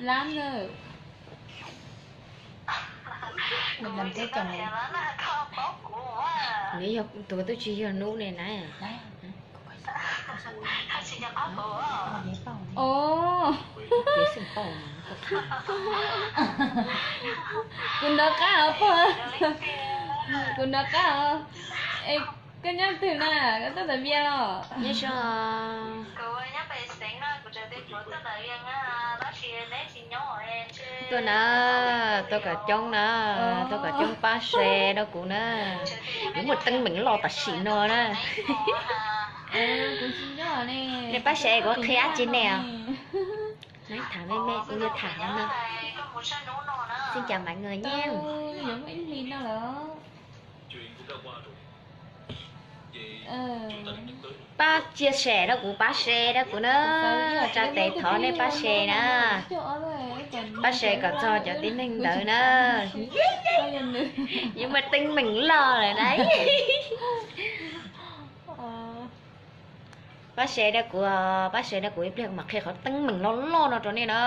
Lab na. Nws yog tus twb tsis yog Nub ne na. Ov, kuv nrov qab os pog. Kuv nrov qab os. Es koj nyob twg na? Koj tuaj ntawm Vias los? Nyob zoo. Tuaj na, tuaj kom coob na, tuaj kom coob pab share rau kuv na. Kuv muaj teeb meem loj tam sim no na. Nej pab share kuv qhia tsis nej os. Neb tham me me, kuv yuav tham no. Xin chào mọi người nhé. Pab chia sẻ rau kuv, pab share rau kuv na. Tsa tes thov nej pab share na. Pab share kom txog cov tib neeg ntawd na. Yeej muaj teeb meem loj lawm na. Pab share rau kuv, pab share rau kuv ib pliag kuv mam qhia qhov teeb meem loj loj no rau nej na.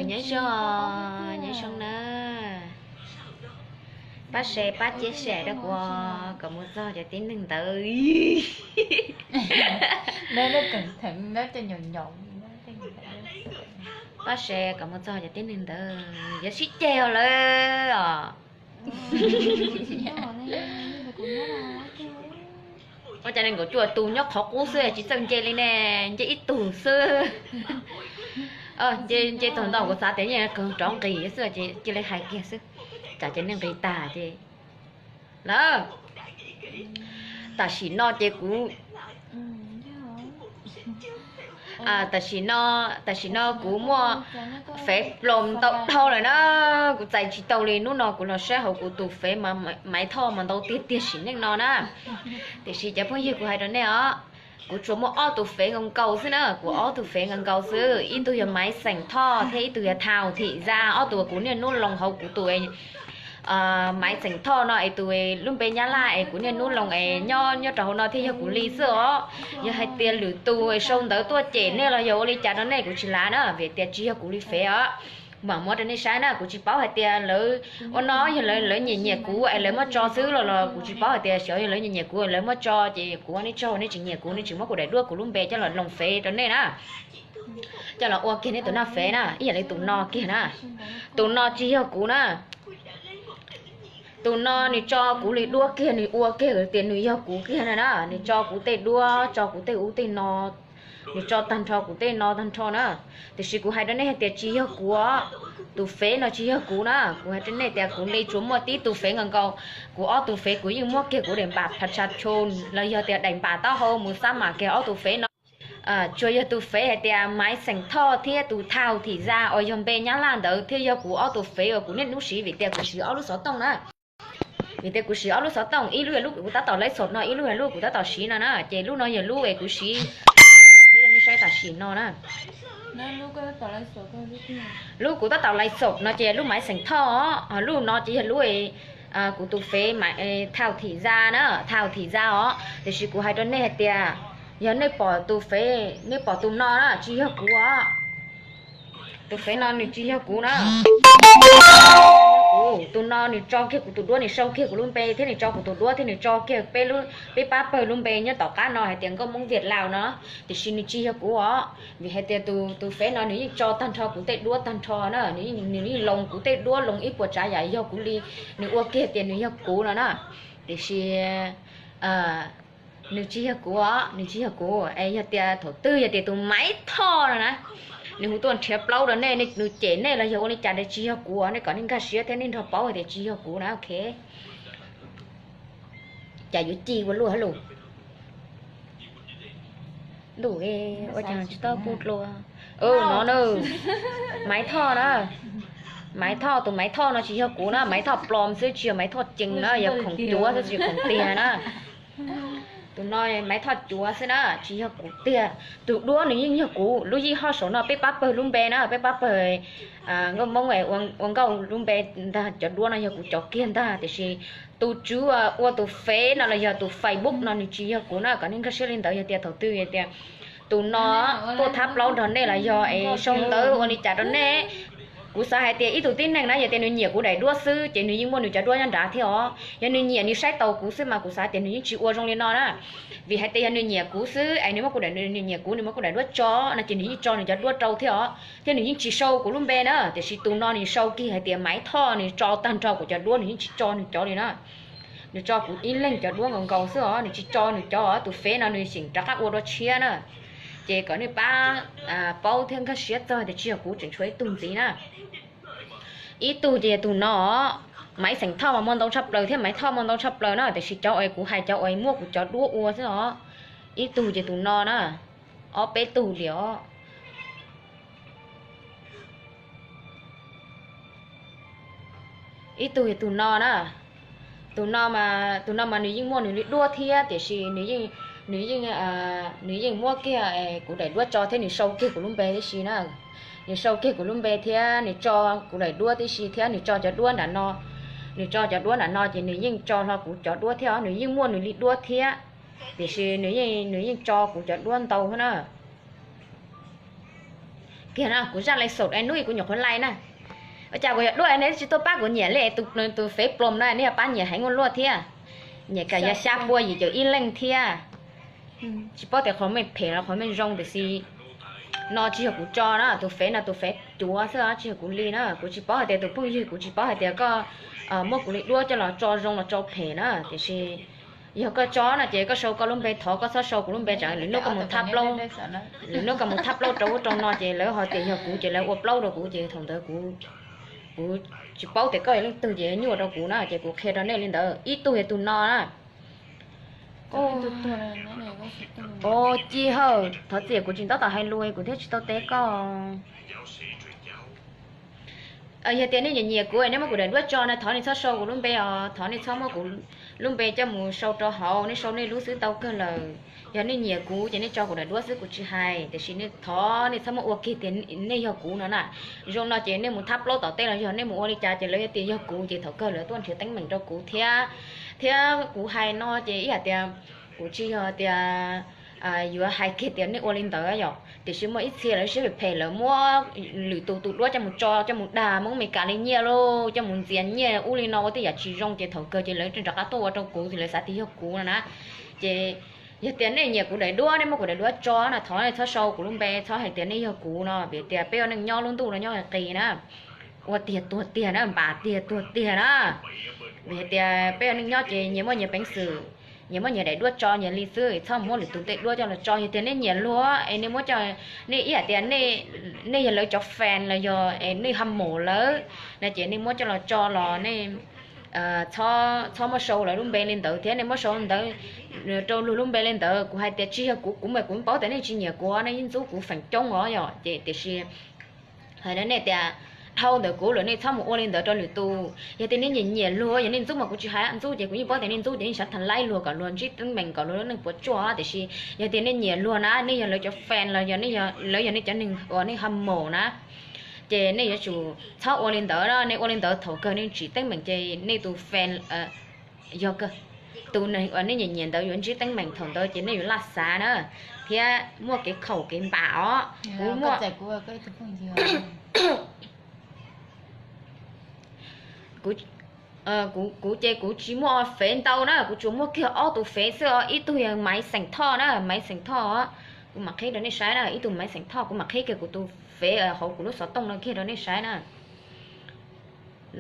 Nyob zoo, nyob zoo na. Pab share pab chia sẻ rau kuv kom mus txog cov tib neeg ntawd. Pab share kom mus txog cov tib neeg ntawd, yuav sib ceg lawm os. Ua cas nees nkaum cuaj tus nyob qhov qub xwb tsis txawj nce li ne, nce ib tug xwb. Nce thaum ntau kuv xav tias yeej kawg rov nqis xwb ces cia li hais kiag xwb, tsam ces nej nqis tag ces lawm. Tam sim no ces kuv, tam sim no, tam sim no kuv muaj fev ploos ntau dhau lawm na. Kuv txais tsis tau li, hnub no kuv los saib hauv kuv tus fev mas Maiv Thoj mas ntau tiag tiag sim neej no na. Tiam sis cov phooj ywg, kuv hais rau nej os, kuv tsuas muaj ob tus fev nkaus nkaus xwb na, kuv ob tus fev nkaus nkaus xwb, ib tug yog Maiv Xeem Thoj thiab ib tug yog Thau Thim Zaj, ob tug kuv niaj hnub loo hauv kuv tus Maiv Xeem Thoj no es tus lub npe Nyab Laj es kuv niaj hnub loo es nyob nyob rau hauv no thiaj yog kuv li xwb os. Yog hais tias lwm tus sau ntawv tuaj cem nej los yog ua li cas rau nej kuv tsis lav na, vim tias tsis yog kuv li fev os. Mam muab rau nej saib na, kuv tsis paub hais tias lawv ua no yog lawv nyiam nyiam kuv es lawv muab tso xwb los los kuv tsis paub hais tias xyov yog lawv nyiam nyiam kuv lawv muab tso ces kuv ua nej tsaug, nej tsis nyiam kuv nej tsis muab kuv daim duab kuv lub npe coj los loo fev rau nej na. Coj los ua kiag nej tus naj fev na, ib yam li tus no kiag na. Tus no tsis yog kuv na. Tus no nws tso kuv li duab kiag, nws ua kiag tias nws yog kuv kiag na na, nws tso kuv tej duab, tso kuv tej ub tej no, nws tso tag nrho kuv tej no tag nrho na. Tiam sis kuv hais rau nej hais tias tsis yog kuv os, tus fev no tsis yog kuv na. Kuv hais rau nej tias kuv li tsuas muaj tib tus fev nkaus nkaus, kuv ob tus fev kuv yeej muab kiag kuv daim npam pha tsa chon los yog tias daim npam taub hau mus xab mam kiag ob tus fev no. Tsuas yog tus fev hais tias Maiv Xeem Thoj thiab tus Thau Thim Zaj uas yog npe Nyab Laj ntawd thiaj yog kuv ob tus fev uas kuv niaj hnub siv vim tias kuv siv ob lub xov tooj na. Vim tias kuv siv ob lub xov tooj, ib lub yog lub kuv tab tom laiv xom no, ib lub yog lub kuv tab tom siv no na, ces lub no yog lub es kuv siv, qhia rau nej saib tam sim no na. Lub kuv tab tom laiv xom no ces lub Maiv Xeem Thoj, ho lub no ces yog lub kuv tus fev Thau Thim Zaj na, Thau Thim Zaj os. Tiam sis kuv hais rau nej hais tias yog nej pom tus fev, nej pom tus no na tsis yog kuv os. Tus fev no nws tsis yog kuv na. Tus no nws tso kiag kuv tus duab, nws sau kiag kuv lub npe thiab nws tso kuv tus duab thiab nws tso kiag peb pab pawg lub npe nyob tom qab no hais tias Nkauj Hmoob Viaj Laus no, tiam sis nws tsis yog kuv os. Vim hais tias tus fev no nws yeej tso tag nrho kuv tej duab tag nrho na, nws yeej loo kuv tej duab, loo ib puas tsav yam yog kuv li, nws ua kiag tias nws yog kuv no na. Tiam sis nws tsis yog kuv os, nws tsis yog kuv. Es yog tias thaum twg yog tias tus Maiv Thoj no na, nws hu tuaj nrhiav plaub rau nej, nws cem nej los yog ua li cas, tsis yog kuv, nej kom nej nkag siab thiab nej nrog paub hais tias tsis yog kuv na, ok. Cas yuav ci ua luaj hab lus. Ntuj, ua cas tsis tau pub dlua. No na, Maiv Thoj na. Maiv Thoj, tus Maiv Thoj no tsis yog kuv na, Maiv Thoj ploos xwb, tsis yog Maiv Thoj cees na, yog khoom cuav xwb, tsis khoom tiag na. Tus No Maiv Thoj cuav xwb na, tsis yog kuv tiag. Tus duab nws yeej yog kuv, lub yij hoj saum no peb pab pawg lub npe na, peb pab pawg nkauj Hmoob ua nkauj lub npe ntag, cov duab no yog kuv cov kiag ntag, tiam sis tus tswv ua tus fev no los yog tus Facebook no nws tsis yog kuv na, kom nej nkag siab li ntawd. Yog tias thaum twg yog tias tus no tuaj thab plaub nrog nej los yog es sau ntawv ua li cas rau nej, kuv xav hais tias ib tug tib neeg na yog tias nws nyiam kuv daim duab xwb ces nws yeej muaj nws cov duab nyob nrad thiab os. Yog nws nyiam nws saib taus kuv xwb mas kuv xav tias nws yeej tsis ua zoo li no na. Vim hais tias yog nws nyiam kuv xwb es nws muab kuv daim, nws nyiam kuv nws muab kuv daim duab tso no ces nws yeej tso nws cov duab rau thiab os, thiab nws yeej tsis sau kuv lub npe na. Tiam sis tus no nws sau kiag hais tias Maiv Thoj, nws tso tag nrho kuv cov duab, nws yeej tsis tso nws cov li na. Nws tso kuv ib leeg cov duab nkaus nkaus xwb os, nws tsis tso nws cov. Tus fev no nws xyeem rov qab ua dua tshiab na. Ces kom nej pab paub thiab nkag siab txog tias tsis yog kuv, tseem tshuav ib tug ntxiv na. Ib tug ces yog tus no, Maiv Xeem Thoj mas muaj ntau tshaj plaws thiab, Maiv Thoj muaj ntau tshaj plaws na, tiam sis cov uas kuv hais cov uas muab kuv cov duab ua xwb os. Ib tug ces tus no na, ob peb tug li os. Ib tug yog tus no na, tus no, tus no mas nws yeej muaj nws li duab thiab, tiam sis nws yeej, nws yeej muab kiag kuv daim duab tso thiab nws sau kiag kuv lub npe tib si na. Nws sau kiag kuv lub npe thiab nws tso kuv daim duab tib si thiab nws tso cov duab nram no. Nws tso cov duab nram no ces nws yeej tso hlo kuv cov duab thiab os, nws yeej muaj nws li duab thiab, tiam sis nws yeej tso kuv cov duab ntau thiab na. Kiag no kuv zaj lais xaum es hnub ib kuv nyuam qhuav lais na. Ua cas kuv yog duab nej tsis tuaj pab kuv nyiam li, tus fev ploos no nej yog pab nyiam heev ua luaj thiab. Nyiam kam yog xya pua yim caum ib leej thiab. Tsis paub tias qhov meej phem los qhov meej zoo, tiam sis no tsis yog kuv tso na, tus fev no tus fev cuav xwb, tsis yog kuv li na. Kuv tsis paub hais tias tus phooj ywg, kuv tsis paub hais tias koj muab kuv li duab coj los tso zoo los tso phem na, tiam sis yog koj tso no ces koj sau koj lub npe, thov koj txhob sau kuv lub npe, tsam lwm hnub koj mus thab plaub, lwm hnub koj mus thab plaub rau ub rau no ces lawv ho tias yog kuv ces lawv ua plaub rau kuv ces thaum ntawd kuv, kuv tsis paub tias koj yog leej twg ces nyuaj rau kuv na, ces kuv qhia rau nej li ntawd. Ib tug yog tus no na. Ci Hawj, thov txim kuv tsis ntaub tom hais lus kuv thiaj tsis tau teb koj. Yog tias nej nyiam nyiam kuv, nej muab kuv daim duab tso na, thov nej txhob sau kuv lub npe os, thov nej txhob muab kuv lub npe coj mus sau rau hauv, nej sau nej lub xwb tau kawg lawm. Yog nej nyiam kuv ces nej tso kuv daim duab xwb kuv tsis hais, tiam sis nej thov nej txhob muab ua kiag tias nej yog kuv no na. Zoo no ces nej mus thab plaub tom tej los yog nej mus ua li cas ces lawv yog tias yog kuv ces thaum kawg lawv tuaj nrhiav teeb meem rau kuv thiab. Thiab kuv hais no ces ib yam tias kuv tsis yog tias yuav hais kiag tias nej ua li ntawd yom, tiam sis muaj ib txhia lawv siab phem phem, lawv muab lwm tus tus duab coj mus tso, coj mus dag Hmoob Mes Kas li nyiaj lauj, coj mus ntxias nyiaj ub li no ua tej yam tsis zoo ces thaum kawg ces lawv rov qab tuaj ua rau kuv ces lawv xav tias yog kuv no na. Ces yog tias nej nyiam kuv daim duab, nej muab kuv daim duab tso no, thov nej txhob sau kuv lub npe, txhob hais tias nej yog kuv no, vim tias peb ua neej nyob lub ntuj no nyob qis na, ua tiag tuag tiag na, npam tiag tuag tiag na. Vim hais tias peb ua neej nyob ces nyias muaj nyias peev xwm, nyias muab nyias daim duab tso nyias li xwb, txhob muab lwm tus tej duab coj los tso. Yog tias nej nyiam luag es nej muab coj, nej ib yam tias nej yog lawv cov fan los yog es nej hâm mộ lawv no ces nej muab coj los tso los nej txhob muab sau lawv lub npe li ntawd thiab, nej muab sau ntawd rau luag lub npe li ntawd. Kuv hais tias tsis yog kuv, kuv mas kuv paub tias nej tsis nyiam kuv, nej yeej ntxub kuv feem coob os yom, ces tiam sis hais rau nej tias dhau ntawm kuv lawm nej txhob mus ua li ntawd rau lwm tus. Yog tias nej nyiam nyiam luag, yog nej ntxub mas kuv tsis hais, ntxub ces kuv yeej paub tias nej ntxub ces nej xav tham laib luag kom luag ntsib teeb meem kom luag lub neej puas tsuaj, tiam sis yog tias nej nyiam luag na, nej yog lawv cov fan los yog lawv yog nej cov neeg uas nej hâm mộ na, ces nej yuav tsum txhob ua li ntawd na. Nej ua li ntawd thaum kawg nej tsim teeb meem ces nej tus fan, yog kawg, tus neeg uas nej nyiam nyiam ntawd yuav ntsib teeb meem thaum ntawd ces nej yuav laj xav na, thiab muaj kev khaum kev npam os. Kuv muaj kuv, kuv ces kuv tsis muaj fev ntau na, kuv tsuas muaj kiag ob tus fev xwb os. Ib tug yog Maiv Xeem Thoj na, Maiv Xeem Thoj, kuv mam qhib rau nej saib na, ib tug Maiv Xeem Thoj, kuv mam qhib kiag kuv tus fev hauv kuv lub xov tooj no kiag rau nej saib na.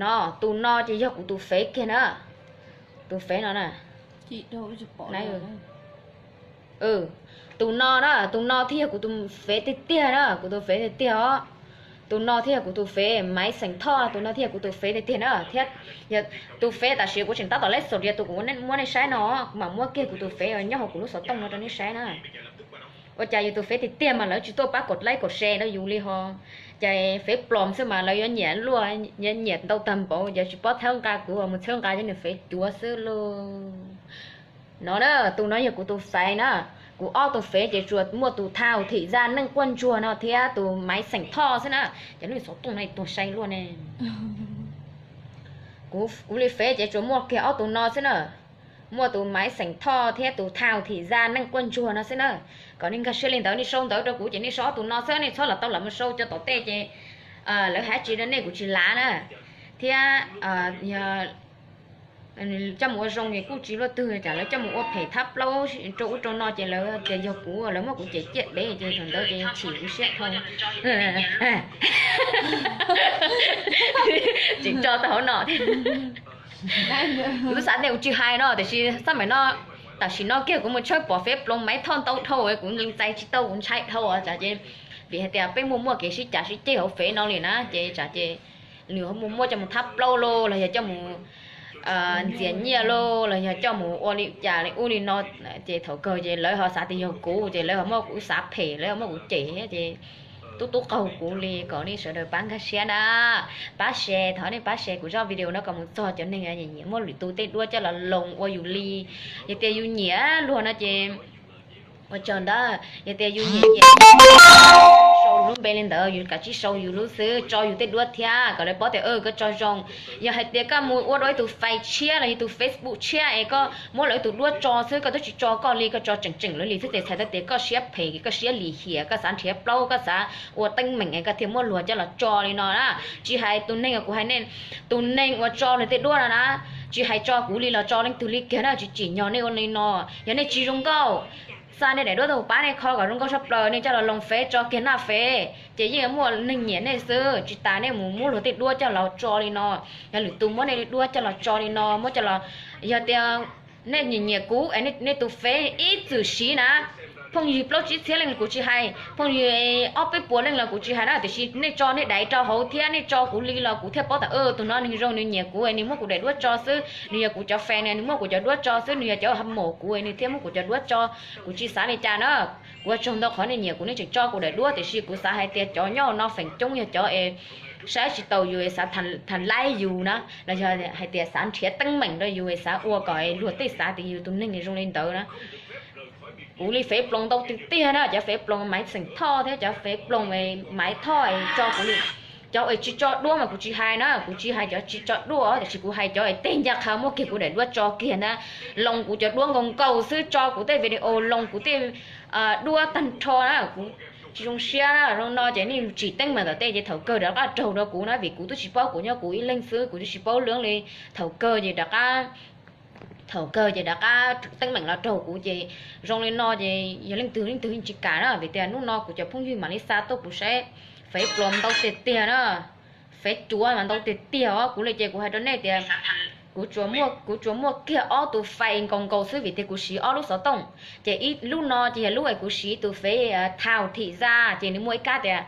No, tus no ces yog kuv tus fev kiag na, tus fev no na. Tus no na, tus no thiaj yog kuv tus fev tiag tiag na, kuv tus fev tiag tiag os. Tus no thiaj yog kuv tus fev, Maiv Xeem Thoj, tus no thiaj yog kuv tus fev tiag tiag na. Thiab tus fev tam sim kuv tseem tab tom laib xaus, yog tus kuv muab nej saib no, kuv mam muab kiag kuv tus fev nyob hauv kuv lub xov tooj no rau nej saib na. Ua cas yus tus fev tiag tiag mas lawv tsis tuaj pab kaum like kaum share rau yus li ho? Ces fev ploos xwb mas lawv yuav nyiam luaj, yuav nyiam ntau tag npaum, yuav tsis paub txhawb nqa kuv, mus txhawb nqa cov nws fev cuav xwb lauj. No na, tus no yog kuv tus fais na. Kuv ob tus fais ces tsuas muaj tus Thau Thim Zaj Neej Quaj Ntsuag no thiab tus Maiv Xeem Thoj xwb na. Ces lub xov tooj no tuag sai luaj ne. Kuv li fais ces tsuas muaj kiag ob tus no xwb na. Muaj tus Maiv Xeem Thoj thiab tus Thau Thim Zaj Neej Quaj Ntsuag no xwb na. Kom nej nkag siab li ntawd, nej sau ntawv rau kuv ces nej sau ob tus no xwb, nej txhob los tau los mus sau cov tom tej ces lawv hais tsis rau nej kuv tsis lav na. Thiab coj mus ua zoo es kuj tsis luaj twg, tsam lawv coj mus ua phem thab plaub rau ub rau no ces lawv tias yog kuv, lawv muab kuv cem ciaj dev ces thaum ntawd ces chim kuv siab dhau. Tseem tso tau hauv no. Kuv xav tias kuv tsis hais no tiam sis xab maim no, tam sim no kiag kuv mus tshawb pom fej ploos Maiv Thoj ntau dhau, kuv txais tsis tau, kuv ntshai dhau tsam ces, vim hais tias peb muaj muaj kev sib cav sib ceg hauv fej no li na ces tsam ces nws muaj muab coj mus thab plaub lauj los yog coj mus ntxias nyiaj lauj los yog coj mus ua li cas li ub li no, ces thaum kawg ces lawv ho xav tias yog kuv ces lawv ho muab kuv xav phem, lawv ho muab kuv cem thiab ces tub tub qaug kuv li. Kom nej sawv daws pab nkag siab na, pab share, thov nej pab share kuv zaj video no kom mus txog cov neeg nyiam muab lwm tus tej duab coj los loos ua yus li. Yog tias yus nyiam luag no ces ua tsaug ntawd, yog tias yus nyiam nyiam sau lub npe li ntawd, yus kav tsij sau yus lub xwb, tso yus tej duab thiab kom lawv paub tias koj tso zoo. Yog hais tias koj mus ua rau ib tug fais tshiab los yog tus Facebook tshiab es koj muab lawv tus duab tso xwb, koj twb tsis tso koj li, koj tso tseem tseem lawv li xwb ces txhais tau tias koj siab phem, koj siab lim hiam, koj xav nrhiav plaub, koj xav ua teeb meem es koj thiaj muab luag coj los tso li no na. Tsis hais tus neeg kuv hais nej, tus neeg uas tso luag tej duab no na, tsis hais tso kuv li los tso leej twg li kiag na, tsis tsim nyog nej ua li no. Yog nej tsis zoo nkauj, xa nej daim duab tuaj pab nej kho kom zoo nkauj tshaj plaws, nej coj los loos fej tso kiag naj fej ces yeej muaj neeg nyiam nej xwb. Tsis tas nej mus muab luag tej duab coj los tso li no, yog lwm tus muab nej duab coj los tso li no, muab coj los, yog tias nej nyiam nyiam kuv, nej tus fej ib txwm siv na, phooj ywg plaub tsib txhiab leej los kuv tsis hais, phooj ywg ob peb puas leej los kuv tsis hais na, tiam sis nej tso nej daim rau hauv thiab nej tso kuv li los kuv thiaj paub tias tus no neeg zoo, nws nyiam kuv, nws muab kuv daim duab tso xwb, nws yog kuv cov fej, nws muab kuv cov duab tso xwb, nws yog cov hâm mộ kuv, nws thiaj muab kuv cov duab tso. Kuv tsis xav li cas na. Kuv ua tsaug ntau qhov nej nyiam kuv, nej tseem tso kuv daim duab, tiam sis kuv xav hais tias cov nyob no feem coob yog cov es saib tsis taus yus es xav tham laib yus na, los yog hais tias xav nrhiav teeb meem rau yus es xav ua kom luag tej xav tias yus tus neeg zoo li ntawd na. Kuv li fej ploos ntau tiag tiag na, cov fej ploos Maiv Xeem Thoj thiab cov fej ploos Maiv Thoj tso kuv li. Cov uas tsis tso duab mas kuv tsis hais na, kuv tsis hais cov tsis tso duab, tiam sis kuv hais cov es tej ncaj qha muab kiag kuv daim duab tso kiag ntag, loos kuv cov duab nkaus nkaus xwb, tso kuv tej video, loos kuv tej duab tag nrho na, kuv tsis zoo siab na. Zoo no ces nej tsim teeb meem tom tej ces thaum kawg rov qab raug rau kuv na, vim kuv twb tsis paub, kuv nyob kuv ib leeg xwb, kuv twb tsis paub lwm li. Thaum kawg ces rov qab thaum kawg ces rov qab teeb meem los raug kuv ces zoo li no ces yog leej twg leej twg yeej tsis kam na, vim tias hnub no kuv cov phooj ywg mam li xa tuaj kuv saib, fej ploos ntau tiag tiag na, fej cuav mas ntau tiag tiag os. Kuv li ces kuv hais rau nej tias kuv tsuas muaj kiag ob tug fej nkaus nkaus xwb, vim tias kuv siv ob lub xov tooj, ces ib lub no ces yog lub es kuv siv tus fej Thau Thim Zaj, ces nws muaj ib kab tias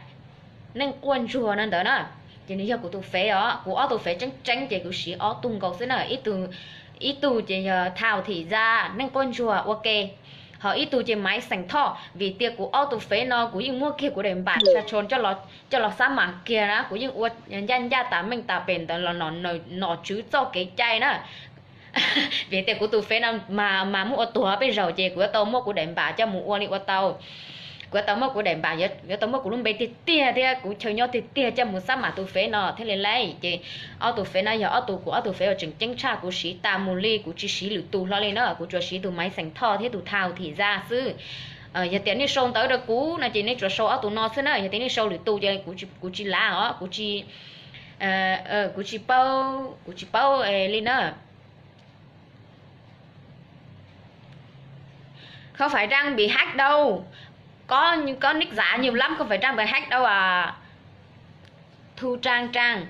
Neej Quaj Ntsuag no ntawd na, ces nws yog kuv tus fej os. Kuv ob tug fej tseeb tseeb ces kuv siv ob tug nkaus xwb na, ib tug ces yog Thau Thim Zaj Neej Quaj Ntsuag ua ke, ho ib tug ces Maiv Xeem Thoj. Vim tias kuv ob tug fej no kuv yeej muab kiag kuv daim npam sa tsho coj los xab mam kiag na, kuv yeej ua ncaj ncaj tas meej tas pem ntawd los nom tswv txoj kev cai na. Vim tias kuv tus fej no mas muab ua tuag peb zaug ces kuv yuav tau muab kuv daim npam coj mus ua li ua tau. Kuv yuav tau muab kuv daim npam, yuav tau muab kuv lub npe tiag tiag thiab kuv chaw nyob tiag tiag coj mus xab mam tus fej no thiaj li laib. Ces ob tug fej no yog ob tug, kuv ob tug fej uas tseem ceeb tshaj, kuv siv tas mus li, kuv tsis siv lwm tus hlo li na, kuv tsuas siv tus Maiv Xeem Thoj thiab tus Thau Thim Zaj xwb. Yog tias nej sau ntawv rau kuv no ces nej tsuas sau ob tug no xwb na, yog tias nej sau lwm tus ces kuv tsis lav os, kuv tsis, kuv tsis paub, kuv tsis paub li na. Không phải Trang bị hack đâu. Có, có nick giả nhiều lắm, không phải Trang bị hack đâu à. Thu Trang Trang.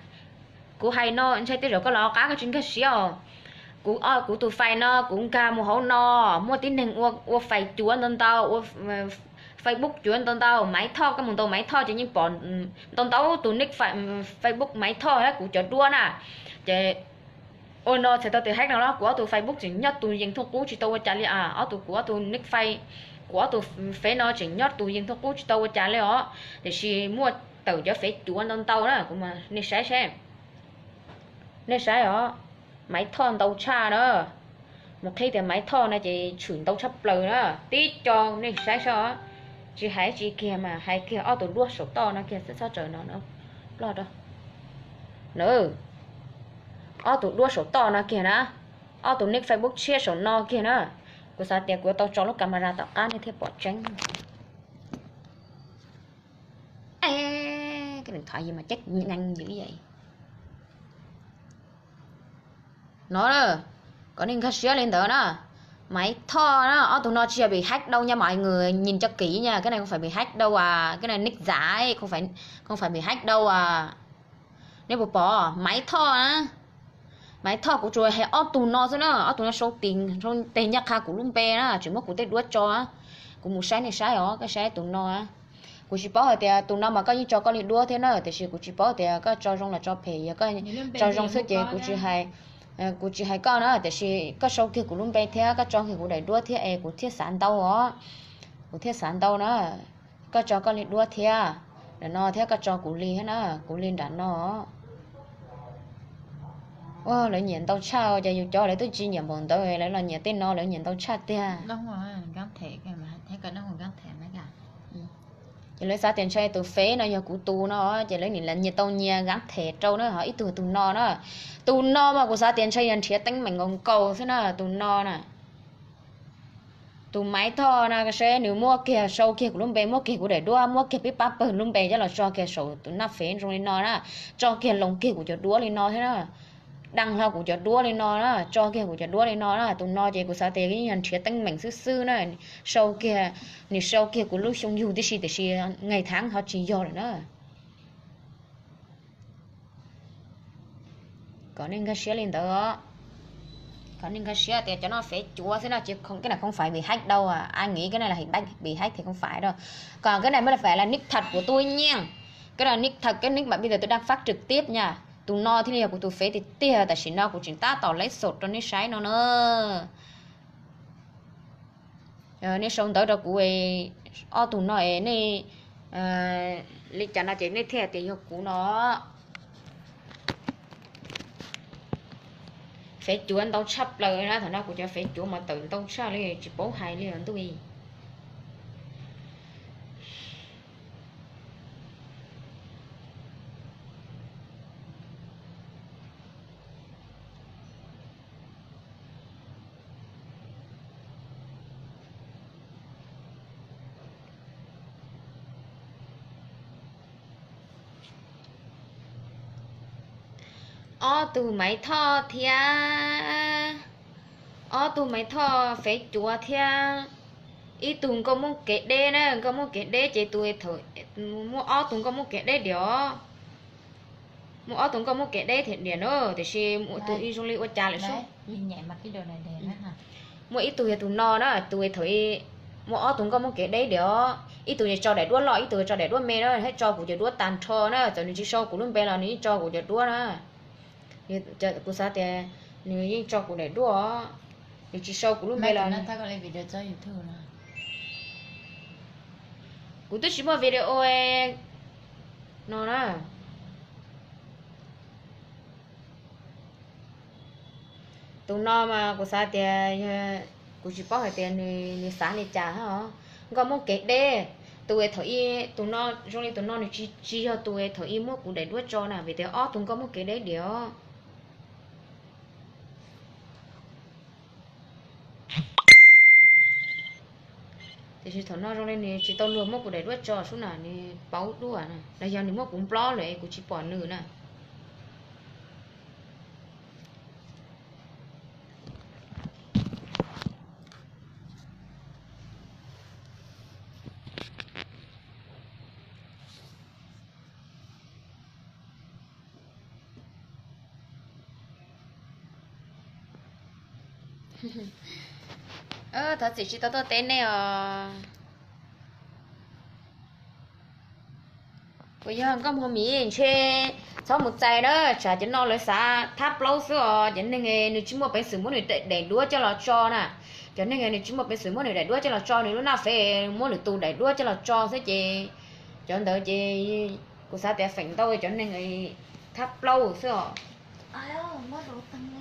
Kuv hais no ntshai tej zaum koj los qab koj tsis nkag siab os. Kuv, kuv tus fej no kuv nkag mus hauv no muaj tib neeg ua fej cuav ntau ntau, ua Facebook cuav ntau ntau, Maiv Thoj, koj mus ntaus Maiv Thoj ces yeej pom ntau ntau tus nick Facebook Maiv Thoj thiab kuv cov duab na. Ces ua no txhais tau tias hack no los kuv ob tug Facebook tseem nyob tus yees thuj qub tsis tau ua cas li a, ob tug, kuv ob tug nick fej, kuv ob tug fej no tseem nyob tus yees thuj qub tsis tau ua cas li os, tiam sis muaj tawm cov fej cuav ntau ntau na, kuv, nej saib seb, nej saib os, Maiv Thoj ntau tshaj na. Mus qhib tias Maiv Thoj no ces tshwm ntau tshaj plaws na, tib co nej saib saib os. Tsis hais tsis kiag mas hais kiag ob tug duab saum toj no kiag, txhob tsaws no ploj rau. Ob tug duab saum toj no kiag na, ob tug nick Facebook tshiab saum no kiag na. Kuv xav tias kuv yuav tau tso lub camera tom qab nej thiaj pom tseeb. Koj thov yus mas ceb nkees yus ib yam no na, kom nej nkag siab li ntawd na. Maiv Thoj na, ob tug no tsis yog bị hack đâu nha mọi người, nhìn cho kỹ nha, cái này không phải bị hack đâu à, cái này nick giả ấy, không phải, không phải bị hack đâu à. Nej puas pom Maiv Thoj na? Maiv Thoj kuv tsuas hais ob tug no xwb na, ob tug no sau tes, sau tes ncaj qha kuv lub npe na, tsis muab kuv tej duab tso. Kuv mus saib nej saib os, koj saib tus no. Kuv tsis paub hais tias tus no mas koj yeej tso koj li duab thiab na, tiam sis kuv tsis paub tias koj tso zoo los tso phem, yog koj tso zoo xwb ces kuv tsis hais, kuv tsis hais koj na, tiam sis koj sau kiag kuv lub npe thiab koj tso kiag kuv daim duab thiab es kuv thiaj xav ntau os. Kuv thiaj xav ntau na. Koj tso koj li duab thiab, nram no thiab koj tso kuv li thiab na, kuv li nram no. Ua lawv nyiam ntau tshaj, ces yus cov lawv twb tsis nyiam npaum ntawd, lawv los nyiam tej no, lawv nyiam ntau tshaj tiag. Ces lawv xav tias ntshai tus fev no yog kuv tus no, ces lawv nim nyias tau nyias gab them rau na, ho ib tug tus no na. Tus no mas kuv xav tias ntshai yog nrhiav teeb meem nkaus nkaus xwb na, tus no na. Tus Maiv Thoj na, koj saib nws muab kiag, sau kiag kuv lub npe, muab kiag kuv daim duab, muab kiag peb pab pawg lub npe coj los tso kiag saum tus naj fev zoo li no na, tso kiag loos kiag kuv cov duab li no thiab na, daj hlo kuv cov duab li no na, tso kiag kuv cov duab li no na. Tus no ces kuv xav tias yeej yog nrhiav teeb meem xwb xwb na, sau kiag, nws sau kiag kuv lub xyoo yug tib si, tiam sis ngày tháng ho tsis yog lawm na. Kom nej nkag siab li ntawd os. Kom nej nkag siab tias cov no fev cuav xwb no, chứ cái này không phải bị hack đâu, ai nghĩ cái này là bị hack thì không phải đâu. Còn cái này mới là phải là nick thật của tôi nha. Cái đó nick thật, cái nick mà bây giờ tôi đang phát trực tiếp nha. Tus no thiaj li yog kuv tus fev tiag tiag, tam sim no kuv tseem tab tom laiv xom rau nej saib no na. Nej sau ntawv rau kuv, ob tug no es nej li cas no ces nej thiaj tias yog kuv no. Fev cuav ntau tshaj plaws na, thaum no kuv cov fev cuav mas tawm ntau tshaj li tsis paub hais li os ntuj. Ob tug Maiv Thoj thiab, ob tug Maiv Thoj fev cuav thiab, ib tug Nkauj Moob kev deb na, Nkauj Moob kev deb ces tus, muaj ob tug Nkauj Moob kev deb diam. Muaj ob tug Nkauj Moob kev deb thiab diam na, tiam sis muaj tus ib zoo li ua cas lawm sub. Muaj ib tug yog tus no na, tus thaum ub, muaj ob tug Nkauj Moob kev deb diam. Ib tug tso daim duab loj, ib tug tso daim duab me na, thiab tso kuv cov duab tag nrho na, txawm nws tsis sau kuv lub npe los nws yeej tso kuv cov duab na. Kuv xav tias nws yeej tso kuv daim duab, nws tsis sau kuv lub npe los. Kuv twb tsis muaj video no na. Tus no mas kuv xav tias, kuv tsis paub hais tias nws xav li cas hos. Nkauj Moob kev deb, tus thaum ub, tus no zoo li tus no nws tsis, tsis yog tus thaum ub muab kuv daim duab tso na, vim tias ob tug Nkauj Moob kev deb diam. Tiam sis thaum no zoo li nws tsis tau luag muab kuv daim duab tso sub na, nws pauv duab na, los yog nws muab kuv nplob lawm kuv tsis pom nws na. Thov txim tsis tau tuaj teb nej os. Kuv yog nkauj muag miv ntshe txhob mus txais na, tsam cov no lawv xav thab plaub xwb os. Cov neeg nws tsis muaj peev xwm muab nws daim duab coj los tso na. Cov neeg nws tsis muaj peev xwm muab nws daim duab coj los tso, nws lub naj fev muab lwm tus daim duab coj los tso xwb ces cov ntawd ces kuv xav tias feem ntau cov neeg thab plaub xwb os. Ua, muab rau tag li.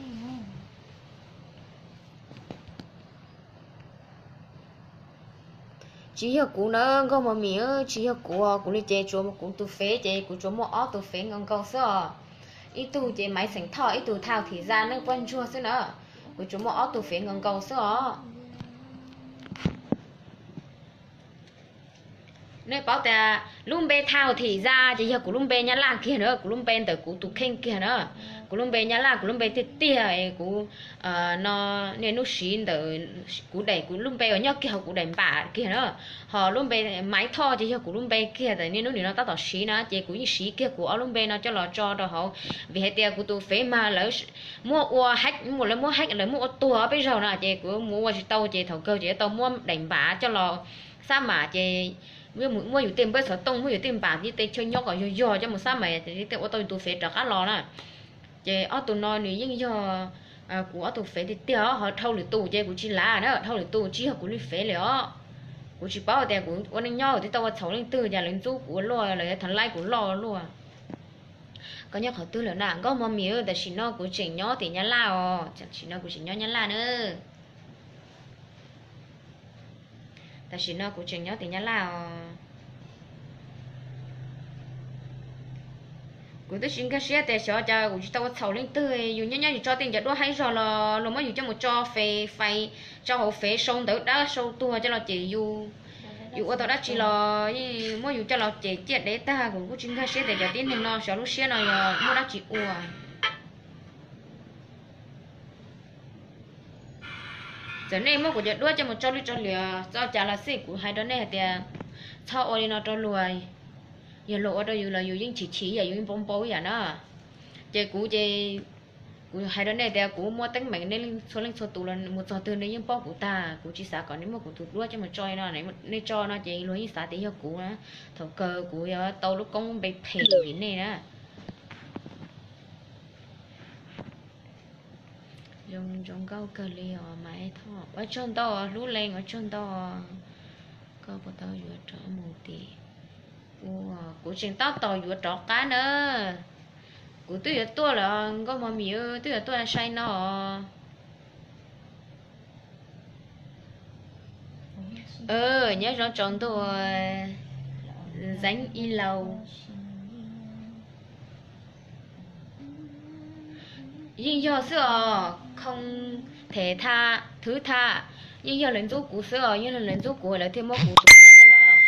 Tsis yog kuv na, nkauj mos mis, tsis yog kuv, kuv li ces tsuas kuv tus fev ces kuv tsuas muaj ob tug fev nkaus nkaus xwb os. Ib tug ces Maiv Xeem Thoj, ib tug Thaj Thim Zaj neej poj ntsuag xwb na. Kuv tsuas muaj ob tug fev nkaus nkaus xwb os. Nej paub tias lub npe Thaj Thim Zaj ces yog kuv lub npe Nyab Laj kiag na, kuv lub npe ntawm kuv tus kheej kiag na. Kuv lub npe Nyab Laj, kuv lub npe tiag tiag, kuv no niaj hnub siv ntawm kuv daim, kuv lub npe uas nyob kiag hauv kuv daim npam kiag na. Ho lub npe Maiv Thoj ces yog kuv lub npe kiag, niaj hnub nim no tab tom siv na, ces kuv yeej siv kiag kuv ob lub npe no coj los tso rau hauv. Vim hais tias kuv tus fev mas lawv muab ua hack, lawv muab hack, lawv muab ua tuag peb zaug na, ces kuv mus ua tsis tau, ces thaum kawg ces yuav tau muab daim npam coj los xab mam, ces muab yus tej npawb xov tooj, muab yus tej npam tej chaw nyob kom yog yog coj mus xab mam, tej ua tau yus tus fev rov qab los na. Ces ob tug no nws yeej yog kuv ob tug fev tiag tiag os. Ho dhau lwm tus ces kuv tsis lav na, dhau lwm tus tsis yog kuv li fev li os. Kuv tsis paub tias kuv ua neej nyob twb tau ua txhaum leej twg, cas lawv ntxub kuv ua luaj, lawv yuav thav laib kuv loj ua luaj. Koj nyob qhov twg lawm na? Nkauj mos mis, tam sim no kuv tseem nyob tim Nyab Laj os, tam sim no kuv tseem nyob Nyab Laj na. Tam sim no kuv tseem nyob tim Nyab Laj os. Kuv twb tsis nkag siab tias xyov cas kuv tsis tau ua txhaum leej twg, yus nyob nyob yus tso tej cov duab haib zog los luag muab yus coj mus tso fais, fais, tso hauv fev sau ntawv dawb sau tuag coj los cem yus, yus ua tau dab tsi los yeej muab yus coj los cem ciaj dev tag. Kuv kuj tsis nkag siab tias cov tib neeg no xyov lub siab no yog muaj dab tsi ua. Txawm nej muab kuv cov duab coj mus tso lwj tso liam txoj cas los xij, kuv hais rau nej hais tias txhob ua li no rau luag. Yog luag ua rau yus los yus yeej chim chim ib yam, yus yeej npau npau ib yam na. Ces kuv ces kuv hais rau nej tias kuv muaj teeb meem, nej txhua leej txhua tus los mus txog twg nej yeej paub kuv tag. Kuv tsis xav kom nej muab kuv tus duab coj mus tso li no, nej tso no ces luag yeej xav tias yog kuv na. Thaum kawg kuv yuav tau lub koob npe phem vim nej na. Zoo zoo nkauj kawg li os Maiv Thoj, ua tsaug ntau hlub leej, ua tsaug ntau. Koj puas tau yuav rov mus tim? Kuv tseem tab tom yuav rov qab na. Kuv twb yuav tuaj lawm, nkauj mos mis, twb yuav tuaj sai no os. Nyob zoo tsaus ntuj, Zeev Ib Laus. Yeej yog xwb os, Khoo Them Thaj, Thwv Thaj, yeej yog lawv ntxub kuv xwb os, yeej yog lawv ntxub kuv lawv thiaj muab kuv tus duab coj los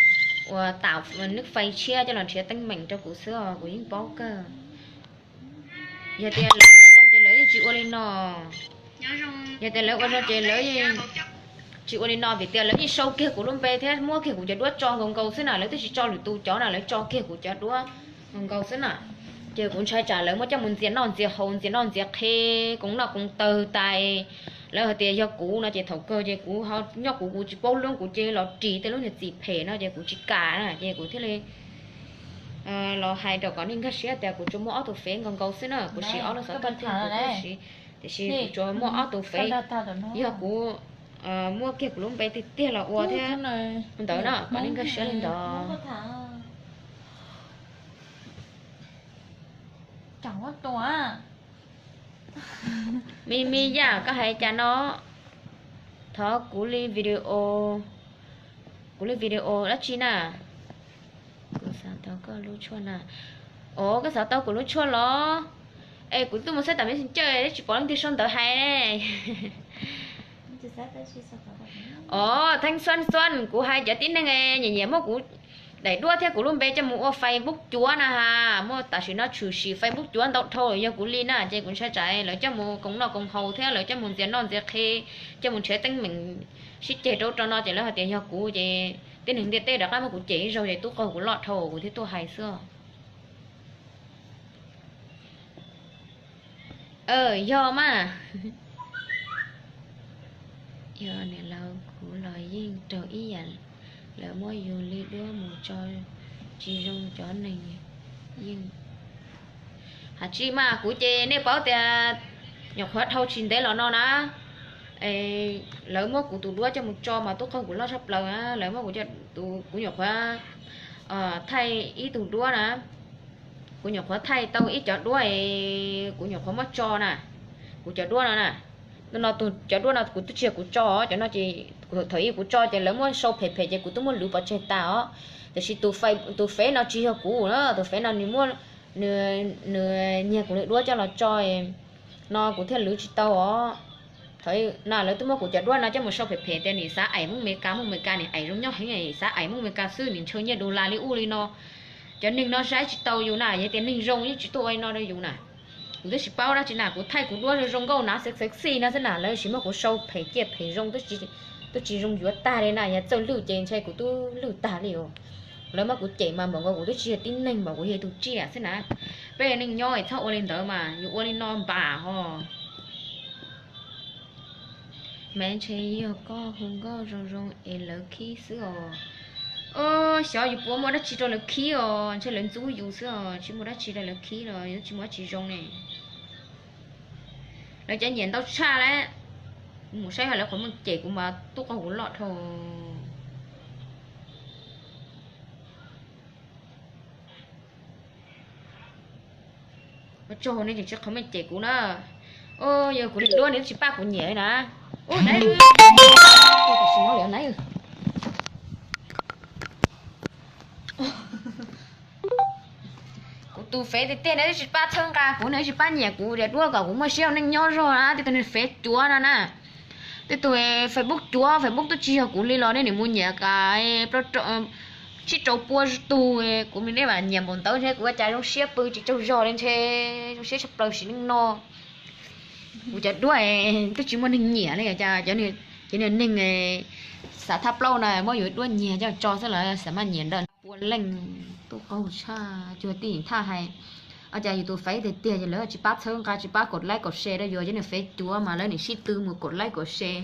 ua tam nws fais tshiab coj los nrhiav teeb meem rau kuv xwb os, kuv yeej paub kawg. Yog tias lawv ua zoo ces lawv yeej tsis ua li no. Yog tias lawv ua zoo ces lawv yeej tsis ua li no, vim tias lawv yeej sau kiag kuv lub npe thiab muab kiag kuv cov duab tso nkaus nkaus xwb na, lawv twb tsis tso lwm tus cov na, lawv tso kiag kuv cov duab nkaus nkaus xwb na. Ces kuv ntshai tsam lawv muab coj mus ntxias noj ntxias haus, ntxias noj ntxias qhe, koom noj koom tawg tas. Lawv hais tias yog kuv no ces thaum kawg ces kuv ho nyob kuv, kuv tsis paub lub, kuv cia li los ris tej lub niag txim phem no ces kuv tsis kam na, ces kuv thiaj li los hais rau kom nej nkag siab tias kuv tsuas muaj ob tug fev nkaus nkaus xwb na, kuv siv ob lub xov tooj thiab kuv thiaj siv, tiam sis kuv tsuas muaj ob tug fev. Yog kuv muab kiag kuv lub npe tiag tiag los ua thiab ntawd na, kom nej nkag siab li ntawd. Me me yam koj hais cas no? Thov kuv li video, kuv li video dab tsi na? Kuv xav tau koj lub tshuaj na. Os, koj xav tau kuv lub tshuaj los? Es kuv tuaj mus saib tam Messenger tsis pom leej twg sau ntawv hais ne. Os, Theej Xuan Xuan, kuv hais cov tib neeg nyiam nyiam muab kuv daim duab thiab kuv lub npe coj mus ua Facebook cuav na ha, muaj tam sim no tshwm sim Facebook cuav ntau dhau, yog kuv li na ces kuv ntshai tsam lawv coj mus koom noj koom haus thiab lawv coj mus ntxias noj ntxias qhe, coj mus nrhiav teeb meem sib ceg rau rau no ces lawv hais tias yog kuv ces tib neeg ntiaj teb rov qab muab kuv cem ib zaug ces tub qaug kuv loj dhau kuv thiaj tuaj hais xwb. Yog mas. Yog niam laus kuv los yeej raug ib yam, lawv muab yus li duab mus tso tsis zoo cov neeg yeej. Hais tsis mas kuv ces nej paub tias nyuam qhuav dhau tsis ntev los no na, lawv muab kuv tus duab coj mus tso mas tub qaug kuv loj tshaj plaws na, lawv muab kuv, kuv nyuam qhuav thaij ib tug duab na, kuv nyuam qhuav thaij tau ib cov duab es kuv nyuam qhuav muab tso na, kuv cov duab no na, No cov duab no kuv twb tsis yog kuv tso, cov no ces thaum ub kuv tso ces lawv muab sau phem phem ces kuv twb muab lwv pov tseg tas os. Tiam sis tus fev no tsis yog kuv na, tus fev no nws muab, nws nyiag kuv li duab coj los tso no kuv thiaj lwv tsis tau os. Thaum ub na lawv twb muab kuv cov duab no coj mus sau phem phem tias nim xav aim Hmoob Amelikas, Hmoob Amelikas nim aim zoo nyob heev, xav aim Hmoob Amelikas xwb nim ntshaw nyiaj dollar li ub li no. Cov neeg no saib tsis tau yus na, yog tias neeg zoo yeej tsis tuaj ua li no rau yus na. Kuv twb tsis paub dab tsi na, kuv thaij kuv duab zoo zoo nkauj na, sexy no xwb na, lawv tsis muab kuv sau phem ciaj phem zoo, twb tsis zoo yuav tag li na, yog txawj lwj ces ntshe kuv twb lwj tag li os. Lawv muab kuv cem mas npaum nkaus kuv twb tsis yog tib neeg, npaum kuv yog tus tsiaj xwb na. Peb neej nyob txhob ua li ntawd mas, yus ua li no npam hos. Mas ntshe yog koj hu nkauj zoo zoo es lawv khib xwb os. Xyov yus puas muaj dab tsi rau lawv khib os, ntshe lawv ntxub yus xwb os, tsis muaj dab tsi rau lawv khib los yus tsis muaj dab tsi zoo ne. Lawv cov nyiam ntau tshaj lawm. Mus saib lawv qhov muag cem kuv mas tub qaug kuv loj dhau. Ua tsaug nej tsis qhov muag cem kuv na. Yog kuv li duab nws tsis pab kuv nyiam li na. Ub, tam sim no li na. Kuv tus fev tiag tiag nws tsis pab txhawb nqa kuv, nws tsis pab nyiam kuv cov duab kom kuv muaj siab ua neej nyob zog na, tej tug nws fev cuav no na. Tej tug Facebook cuav, Facebook twb tsis yog kuv li los nej nim mus nyiam ka tsib rau pua tug, kuv li nej mas nyiam npaum ntawd ntshe kuv ua cas zoo siab pw tsis tsaug zog li, ntshe zoo siab tshaj plaws sim neej no. Kuv cov duab twb tsis muaj neeg nyiam li, cas cov niag neeg xav thab plaub na muab yus duab nyiag coj tso xwb los xav maj nyiam ntawm pua leej. Tub qaug tshaj, cuag tij thaj hais, ua cas yus tus fev tiag tiag ces lawv tsis pab txhawb nqa tsis pab kaum like kaum share rau yus, cov niag fev cuav mas lawv nim sib tw mus kaum like kaum share.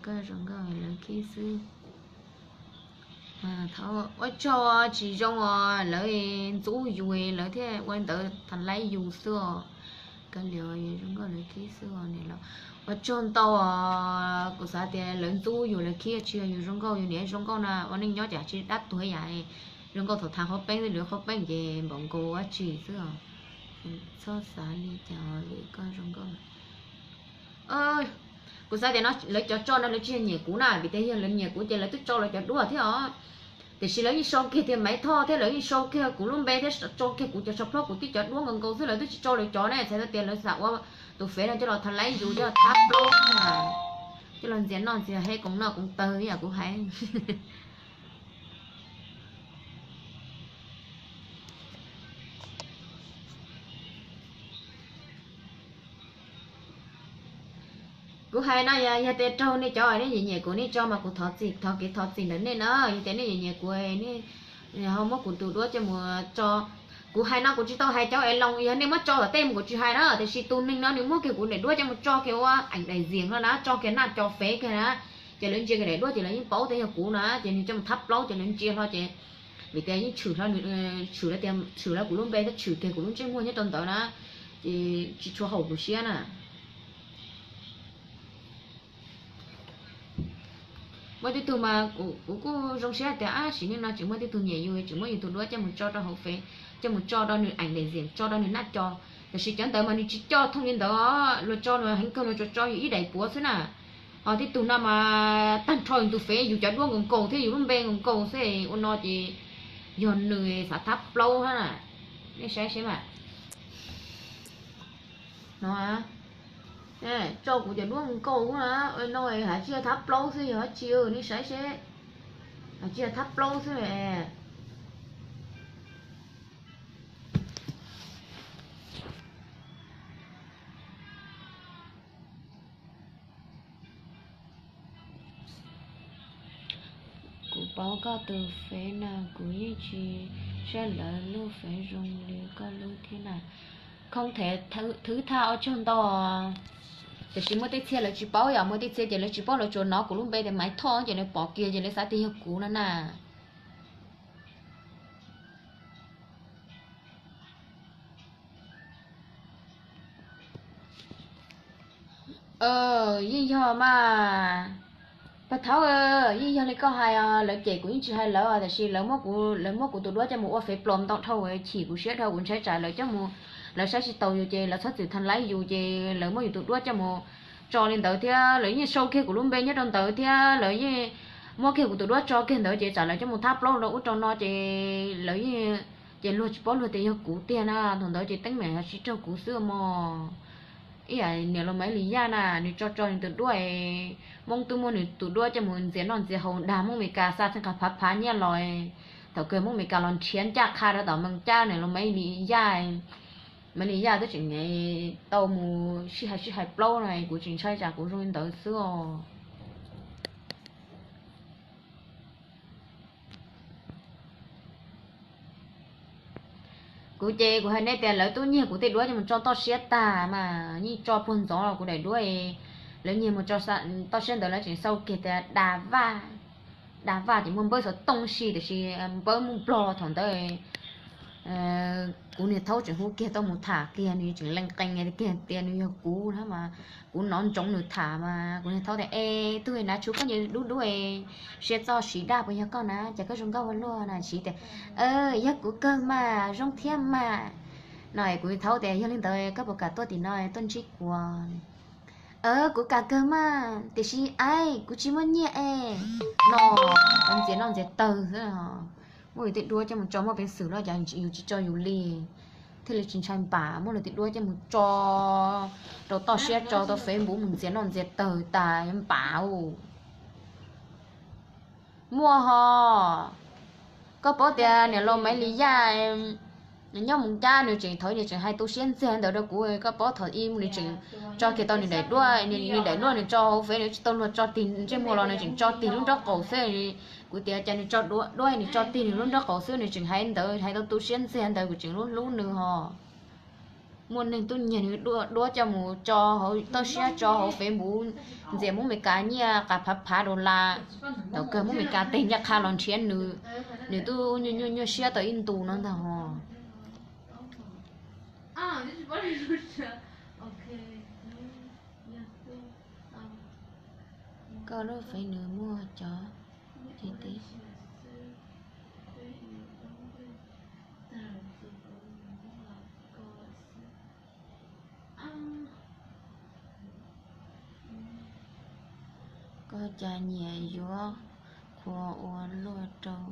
Koj zoo nkauj lawv khib xwb. Ua tsaug, tsis zoo os, lawv ntxub yus lawv thiaj ua ntawd tha laib yus xwb os. Koj li zoo nkauj lawv khib xwb os. Ua tsaug ntau os, kuv xav tias lawv ntxub yus lawv khib, tsis yog yus zoo nkauj, yus niam zoo nkauj na ua neej nyob cas tsis dab tuag yam. Zoo nkauj thaum thav qhov peeb xwb, lwv qhov peeb ces npaum nkaus dab tsi xwb os. Txhob xav li cas vim koj zoo nkauj. Kuv xav tias no lawv cov tso no lawv tsis yog nyiam kuv na, vim tias yog lawv nyiam kuv ces lawv twb tso lawv cov duab thiab os. Tiam sis lawv yeej sau kiag tias Maiv Thoj thiab lawv yeej sau kiag kuv lub npe thiab tso kiag kuv cov tsho plaub kuv tib cov duab nkaus nkaus xwb, lawv twb tsis tso lawv cov ne. Txhais tau tias lawv xav ua tus fev no coj los tha laib yus, coj los thab plaub, coj los ntxias noj ntxias haus, koom noj koom tawg ib yam kuv hais. Kuv hais no yog tias raug nej cov nej nyiam nyiam kuv nej tso mas kuv thov txim, thov kev thov txim ntawm nej na. Yog tias nej nyiam nyiam kuv, nej ho muab kuv tus duab coj mus tso. Kuv hais no kuv tsis tau hais cov es loos, yog nej muab tso tom tej mus kuv tsis hais na, tiam sis tus neeg no nws muab kiag kuv daim duab coj mus tso kiag ua eem daim ziam no na, tso kiag naj co fev kiag na, ces lawv ntsia kiag daim duab ces lawv yeej paub tias yog kuv na, ces nws coj mus thab plaub ces lawv ntsia hlo ces vim tias yeej tshwm hlo, tshwm lawv tias tshwm lawv kuv lub npe thiab tshwm kiag kuv lub ntsej muag nyob rau ntawd na, ces tsis tshua haum kuv siab na. Muaj tej tug mas kuv kuj zoo siab tias ab sim neej no tseem muaj tej tug nyiam yus, tseem muab yus tus duab coj mus tso rau hauv fev, coj mus tso rau nws eem daim ziam, tso rau nws naj co. Tiam sis cov ntawd mas nws tsis coj thooj li ntawd, luag tso luag heev kawg luag tsuas tso yus ib daim puav xwb na. Ho tej tug no mas tag nrho yus tus fev yus cov duab nkaus nkaus thiab yus lub npe nkaus nkaus xwb, ua no ces yog nws xav thab plaub hab na. Nej saib seb mas. No, tso kuv cov duab nkaus na, no hais tsis yog thab plaub xwb yog dab tsi, nej saib seb. Hais tsis yog thab plaub xwb. Kuv paub koj tus fev na, kuv yeej tsis saib lawv lub fev zoo li koj lub thiab na. Khoob thev thwb thaj ua tsaug ntau. Tiam sis muaj tej txhia lawv tsis paub, yog muaj tej txhia ces lawv tsis paub, lawv tsuas hnov kuv lub npe tias Maiv Thoj ces lawv pom kiag ces lawv xav tias yog kuv no na. Yeej yog mas, pog thaub, yeej yog li koj hais os, lawv cem kuv yeej tsis hais lawv, tiam sis lawv muab kuv tus duab coj mus ua fev plos ntau dhau, chim kuv siab dhau, kuv ntshai tsam lawv coj mus lawv saib tsis taus yus ces lawv txhob txwm tha laib yus ces lawv muab yus tus duab coj mus tso li ntawd thiab lawv yeej sau kiag kuv lub npe nyob rau ntawd thiab lawv yeej muab kiag kuv tus duab tso kiag ntawd ces tsam lawv coj mus thab plaub rau ub rau no ces lawv yeej, ces luag tsis paub luag tias yog kuv tiag na. Thaum ntawd ces teeb meem sib raug kuv xwb mog. Ib yam niam laus Maiv Lis Yaj na, nws tso tso nws tus duab, Hmoob twb muab nws tus duab coj mus ntxias noj ntxias haus dag, Hmoob Mes Kas xa txheej qas phav phav nyiaj los, thaum kawg Hmoob Mes Kas los nrhiav ncaj qha rau tom Mees Cab, niam laus Maiv Lis Yaj, Maiv Lis Yaj twb tseem tau mus sib hais sib hais plaub no, kuv tseem ntshai tsam kuv zoo li ntawd xwb os. Kuv ces kuv hais nej tias lawv twb nyiag kuv tej duab coj mus tso toj siab tag mas yeej tso puag ntxov los kuv daim duab, lawv nyiag mus tso toj siab ntawd lawv tseem sau kiag tias Da Vaj, Da Vaj ces muaj npawb xov tooj si tiam sis npawb muaj nplog thaum ntawd. Kuv niag thaub tseem hu kiag tau mus tham kiag, nws tseem lees qees kiag tias nws yog kuv na mas kuv hnov ntsoov nws tham mas kuv niag thaub tias, Es tug nav tshuv koj nyias dub dub, siab txoj siv daj puas yog koj na, cas koj zoo nkauj ua luaj na? Siv tias, Yog kuv kawg mas, zoo thiab mas. No kuv thaub tias, Yog li ntawd koj puas kam tuaj tim no tuaj ntsib kuv? Kuv kam kawg mas, tiam sis aib kuv tsis muaj nyiaj es. No ntxias noj ntxias tawg xwb. Muab yus tej duab coj mus tso muaj peev xwm los cas yus tsis tso yus li, thiaj li tsis ntshai npam. Muab lawv tej duab coj mus tso rau toj siab, tso rau Facebook mus ntxias noj ntxias tawg tas npam. Muaj ho, koj paub tias niam laus Maiv Lis Yaj nyob Moos Cab nws tseem thaum nws tseem hais tu siab ntxiag ntawd rau kuv, koj paub thaum ub nws tseem tso kiag tau nws daim duab, nws daim duab nws tso hauv Facebook nws tsis tau luag tso tig ntsej muag los nws tseem tso tig lub nraub qaum xwb. Kuv tias cas nws tso duab, nws tso tig nws lub nraub qaum xwb, nws tseem hais ntawd hais tau tu siab ntxiag ntawd kuv tseem hlub hlub nws ho. Muaj neeg twb nyiag nws duab coj mus tso hauv toj siab tso hauv Facebook ntxias Hmoob Mes Kas nyiaj qas phav phav dollar. Thaum kawg Hmoob Mes Kas teg ncaj qha los nrhiav nws, nws twb nyuaj nyuaj siab tau ib ntus no ntag ho. Koj lub Facebook nws muaj cov ti ti. Koj cas nyiam yuav qhuas ua luaj rau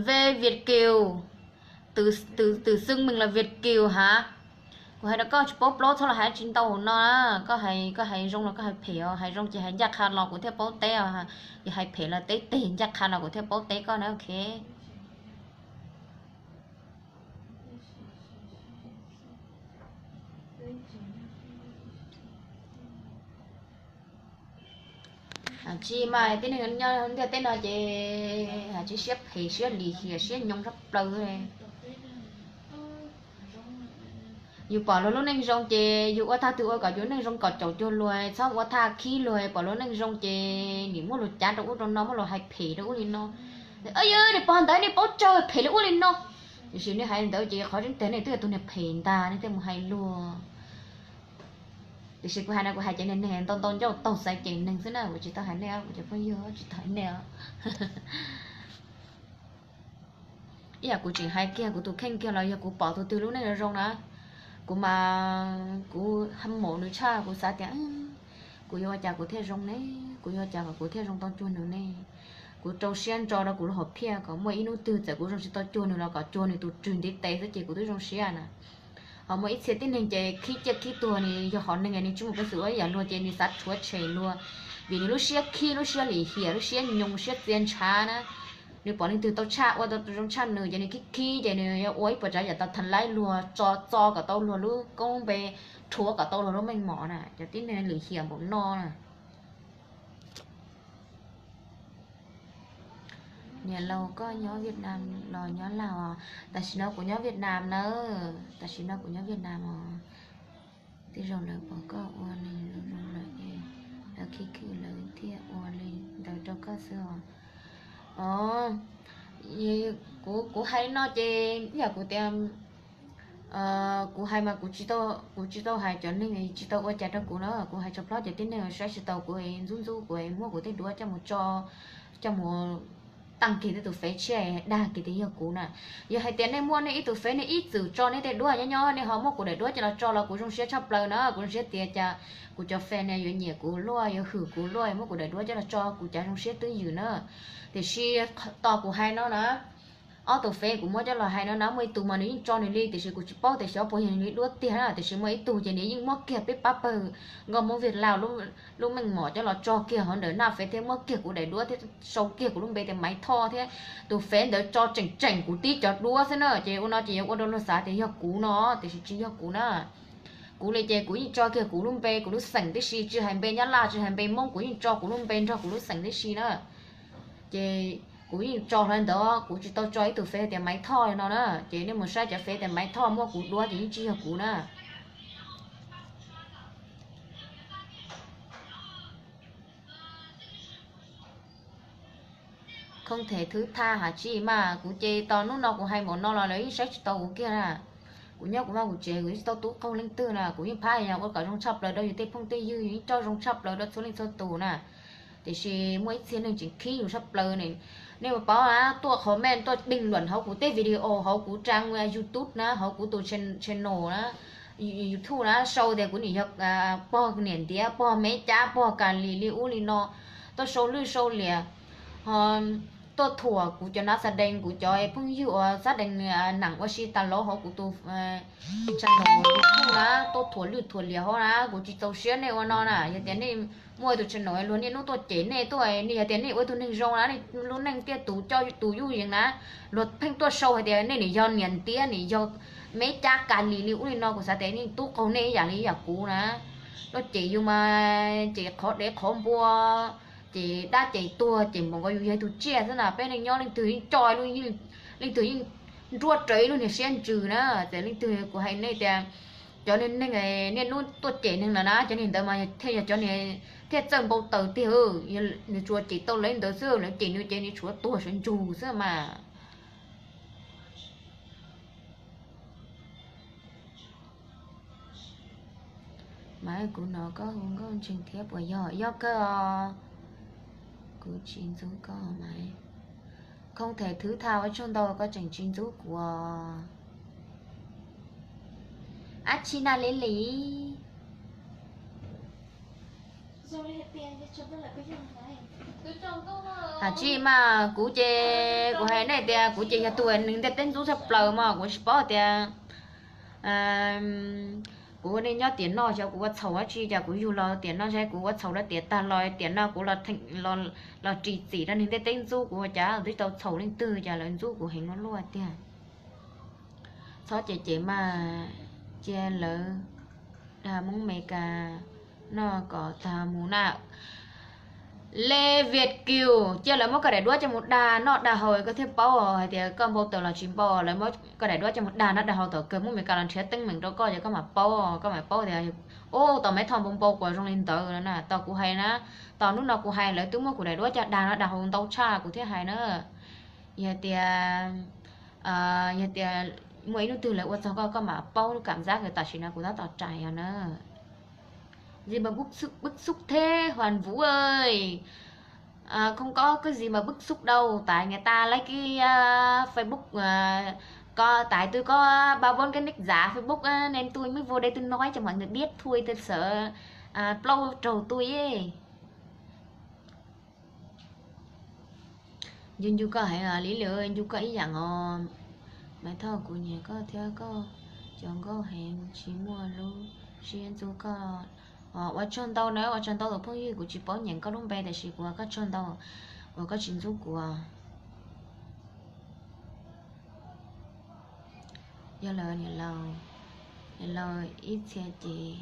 Ve Việt Kiều, tự, tự, tự xưng mình là Việt Kiều hả? Kuv hais rau koj tsis paub plaub txhob los hais tsis ntau no na. Koj hais, koj hais zoo los koj hais phem os, hais zoo ces hais ncaj qha los kuv thiaj paub teb os, yog hais phem los teb teg ncaj qha los kuv thiaj paub teb koj na, ok. Tsis mas tib neeg nyob ntiaj teb no ces tsis siab phem siab lim hiam siab nyoos sab plaws. Yus pom luag lub neej zoo ces yus ua tag twg ua kom yus neej zoo kom caum cuag luag, txhob ua tag khib luag. Pom luag neej zoo ces nim muab luag cav rau ub rau no, muab luag hais phem rau ub li no. Yog nej pom ntawd nej paub tsawg phem li ub li no. Tiam sis nej hais ntawd ces qhov tseeb tiag nej twb yog tus niag phem ntag nej thiaj mus hais luag. Tiam sis kuv hais no kuv hais cov neeg ntau ntau ncauj taug xaiv cem neeg xwb na, kuv tsis tau hais nej, kuv cov phooj ywg tsis tau hais nej. Ib yam kuv tseem hais kiag kuv tus kheej kiag los yog kuv pom tus twg lub neej zoo na, kuv mas kuv hâm mộ nws tshaj, kuv xav tias kuv yuav ua cas kuv thiaj zoo ne, kuv yuav ua cas kom kuv thiaj zoo tau cuag nws ne. Kuv rau siab ntso rau kuv lub hom phiaj kom muaj ib hnub twg txawm kuv zoo tsis tau cuag nws los kom cuag nws tus rwg ntiv tes xwb ces kuv twb zoo siab na. Ho muaj ib txhia tib neeg ces khib ciaj khib tuag, nws yog hom neeg nws tsis muaj peev xwm ua ib yam luag ces nws xav rhuav tshem luag, vim nws lub siab khib, lub siab lim hiam, lub siab nyoos, siab txia ntshav na. Nws pom leej twg tau tshaj, ua tau zoo tshaj nws ces nws khib khib ces nws yuav ua ib puas tsav yam tau tha laib luag, tso txo kom tau luag lub koob npe, rhuav kom tau luag lub meej mom na, cov tib neeg lim hiam npaum no na. Niam laus koj nyob Việt Nam los nyob Laos? Tam sim no kuv nyob Việt Nam na, tam sim no kuv nyob Việt Nam os. Tej zaum lawv pom koj ua li zoo lawm es lawv khib khwb lawv thiaj ua li ntawd rau koj xwb os. Os, kuv, kuv hais no ces yog kuv tias kuv hais mas kuv tsis tau, kuv tsis tau hais cov neeg tsis tau ua cas rau kuv na, kuv hais tso plab cov tib neeg saib tsis taus kuv, ntxub ntxub kuv, muab kuv tej duab coj mus tso, coj mus Tag kiag tej tus fev tshiab dag kiag tias yog kuv na. Yog hais tias nej muaj nej ib tus fev, nej ib txwm tso nej tej duab nyob nyob, nej ho muab kuv daim duab coj los tso los kuv zoo siab tshaj plaws na, kuv zoo siab tias cas kuv cov fans ne yuav nyiam kuv luaj, yuav hwm kuv luaj, muab kuv daim duab coj los tso kuv cas zoo siab twb ywm na. Tiam sis tos kuv hais no na, ob tus fev kuv muab coj los hais no na, muaj ib tug mas nws yeej tso nws li, tiam sis kuv tsis paub tias xyov puas yog nws li duab tiag na, tiam sis muaj ib tug ces nws yeej muab kiag peb pab pawg nkauj Hmoob Viaj Laus lub meej mom coj los tso kiag hauv ntawm naj fev thiab muab kiag kuv daim duab thiab sau kiag kuv lub npe tias Maiv Thoj thiab. Tus fev ntawd tso tseem tseem kuv tib cov duab xwb na, ces ua no ces yuav ua rau luag xav tias yog kuv no, tiam sis tsis yog kuv na. Kuv li ces kuv yeej tso kiag kuv lub npe kuv lub xeem tib si, tsis hais npe Nyab Laj tsis hais npe Hmoob, kuv yeej tso kuv lub npe nrog kuv lub xeem tib si na. Ces kuv yeej tso hlo ntawd, kuv tsis tau tso ib tug fev tias Maiv Thoj no na. Ces nej mus saib cov fev tias Maiv Thoj muab kuv duab ces yeej tsis yog kuv na. Không thể thứ tha hả chị mà, kuv ces tos hnub no kuv hais npaum no los lawv yeej saib tsis tau kuv kiag na. Kuv nyob kuv vaj kuv tsev kuv yeej tsis tau tub qaug leej twg na, kuv yeej phab yog ua kom zoo tshaj plaws rau yus tej phooj tej ywg, yus yeej coj zoo tshaj plaws rau txhua leej txhua tus na. Tiam sis muaj ib txhia neeg tseem khib yus tshaj plaws ne. Nej puas paub na, tuaj comment tuaj bình luận hauv kuv tej video hauv kuv trang YouTube na, hauv kuv tus channel na, YouTube na, sau tias kuv nim yog pog niam ntiav, pog me cab, pog ka lis li ub li no, tuaj sau lwj sau liam, ho tuaj thuam kuv cov nav xav dees, kuv cov phooj ywg uas xav dees nam ua si tas los hauv kuv tus channel YouTube na, tuaj thuam lwj thuam liam hauv na, kuv tsis txaus siab nej ua no na. Yog tias nej muaj tus channel luag niaj hnub tuaj cem nej tuaj, yog tias nej ua ib tug neeg zoo na, nej lub neej tiaj tus coj tus yuj yees na, luag pheej tuaj sau hais tias nej nim yog niam ntiav, nim yog me cab ka lis li ub li no, kuv xav tias nej tub qaug nej ib yam li ib yam kuv na. Tuaj cem yus mas cem qhov dev qhov npua, cem dab cem tuag, cem npaum nkaus yus yog ib tug tsiaj xwb na. Peb neej nyob leej twg yeej coj, leej twg yeej nruab rawv ib lub niag siab ntsws na. Ces leej twg, kuv hais nej tias cov neeg niaj hnub tuaj cem neeg no na, cov neeg ntawd mas thiaj yog cov niag thiaj txawj npau taws tiag. Nws tsuas cem tau lawv ntawd xwb, lawv cem nws ces nws tshuav tuag sawv ntsug xwb mas. Maiv, kuv hnov koj hu nkauj ntseeg thiab puas yog? Yog kawg os. Kuv tsis ntxub koj Maiv. Không thể thứ tha, ua tsaug ntau koj tseem tsis ntxub kuv os. Ab tsi na li li. Hais tsis mas kuv ces kuv hais nej tias kuv ces yog tus neeg ntiaj teb ntxub tshaj plaws mas kuv tsis paub tias kuv ua neej nyob tiam no xyov kuv ua txhaum dab tsi, cas kuv yug los tiam no, kuv ua txhaum rau tiam tag los tiam no kuv los ris txim rau neeg ntiaj teb ntxub kuv, cas twb tau txhaum leej twg cas lawv ntxub kuv heev ua luaj tiag. Txhob cem cem mas, cia lawv dag Hmoob Meskas noj kom tag mus na. Le Viet Kiu, cia lawv muab koj daim duab coj mus dag noj dag haus koj thiaj paub hais tias koj npau taws los tsis npau. Lawv muab koj daim duab coj mus dag noj dag haus thaum kawg Hmoob Meskas los nrhiav teeb meem rau koj ces koj mam paub, koj mam paub tias ub, tos Maiv Thoj npau npau kuv zoo li ntawd no na. Tos kuv hais na, tos hnub no kuv hais lawv twb muab kuv daim duab coj dag noj dag haus ntau tshaj kuv thiaj hais na. Yog tias, yog tias muaj ib hnub twg lawv ua txog koj, koj mam paub lub kam zab kws tam sim no kuv tab tom rais yog na. Gì mà bức xúc, bức xúc thế Hoàn Vũ ơi? À, không có cái gì mà bức xúc đâu, tại người ta lấy cái à, Facebook à, có tại tôi có ba bốn cái nick giả Facebook á, nên tôi mới vô đây tôi nói cho mọi người biết thôi, tôi sợ à, plau trầu tôi ấy. Ncu ncu koj heev os Liv Lwm, ncu koj ib yam os. Maiv Thoj, kuv nyiam koj thiab koj cov nkauj heev, tsis muaj lub siab ntxub koj. Ua tsaug ntau na, ua tsaug ntau tus phooj ywg, kuv tsis paub nyeem koj lub npe tiam sis kuv ua koj tsaug ntau uas koj tsis ntxub kuv. Yog lawm niam laus, niam laus ib txhia ces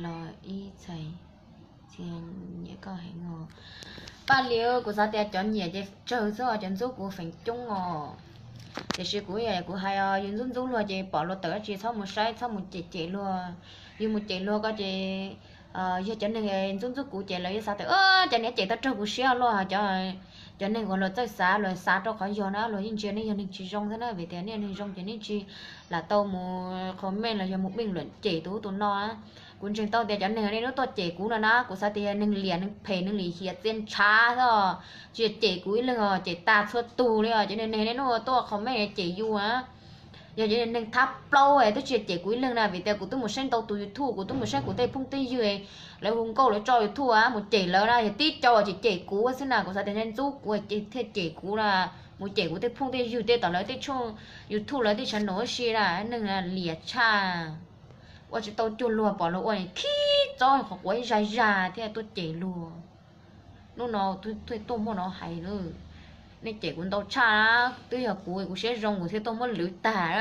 los ib txhais txhia nyiam koj heev os. Paj Liv, kuv xav tias cov nyiam ces tsawg xwb os, cov ntxub kuv feem coob os. Tiam sis kuv, kuv hais os, yus ntxub ntxub luag ces pom luag tawm dab tsi txhob mus saib, txhob mus cem cem luag. Yus mus cem luag ko ces yog cov neeg ntxub ntxub kuv ces lawv yuav xav tias cov niag cem tau raug kuv siab luaj. Cov neeg uas luag txawj xav, luag xav rau qhov yog na, luag yeej ntsia nej yog neeg tsis zoo thiab na, vim tias nej neeg zoo ces nej tsis lam tau mus comment los yog mus bình luận cem tus ub tus no. Kuv ntseeg tau tias cov neeg niaj hnub tuaj cem kuv no na, kuv xav tias yog neeg liam neeg phem neeg lim hiam txiaj ntshav xwb, tsis yog cem kuv ib leeg os, cem tag txhua tus li os. Cov neeg niaj hnub tuaj comment cem yus, yog cov neeg thab plaub twb tsis yog cem kuv ib leeg na, vim tias kuv twb mus saib ntau tus YouTube, kuv twb mus saib kuv tej phooj tej ywg lawv hu nkauj lawv tso YouTube mus cem lawv na, yog tib co ces cem kuv xwb na. Kuv xav tias ntxub kuv thiaj cem kuv na, mus cem kuv tej phooj tej ywg tej tom lawv tej tshooj YouTube lawv tej channel ua si na, neeg liam tshaj. Ua tsis tau cuag luag, pom luag ua khib txob qhov quav zaj zaj thiaj tuaj cem luag. Hnub no tuaj muaj no hais, nej cem kuv ntau tshaj na, twb yog kuv, kuv siab zoo kuv thiaj tuaj muab lwv tag.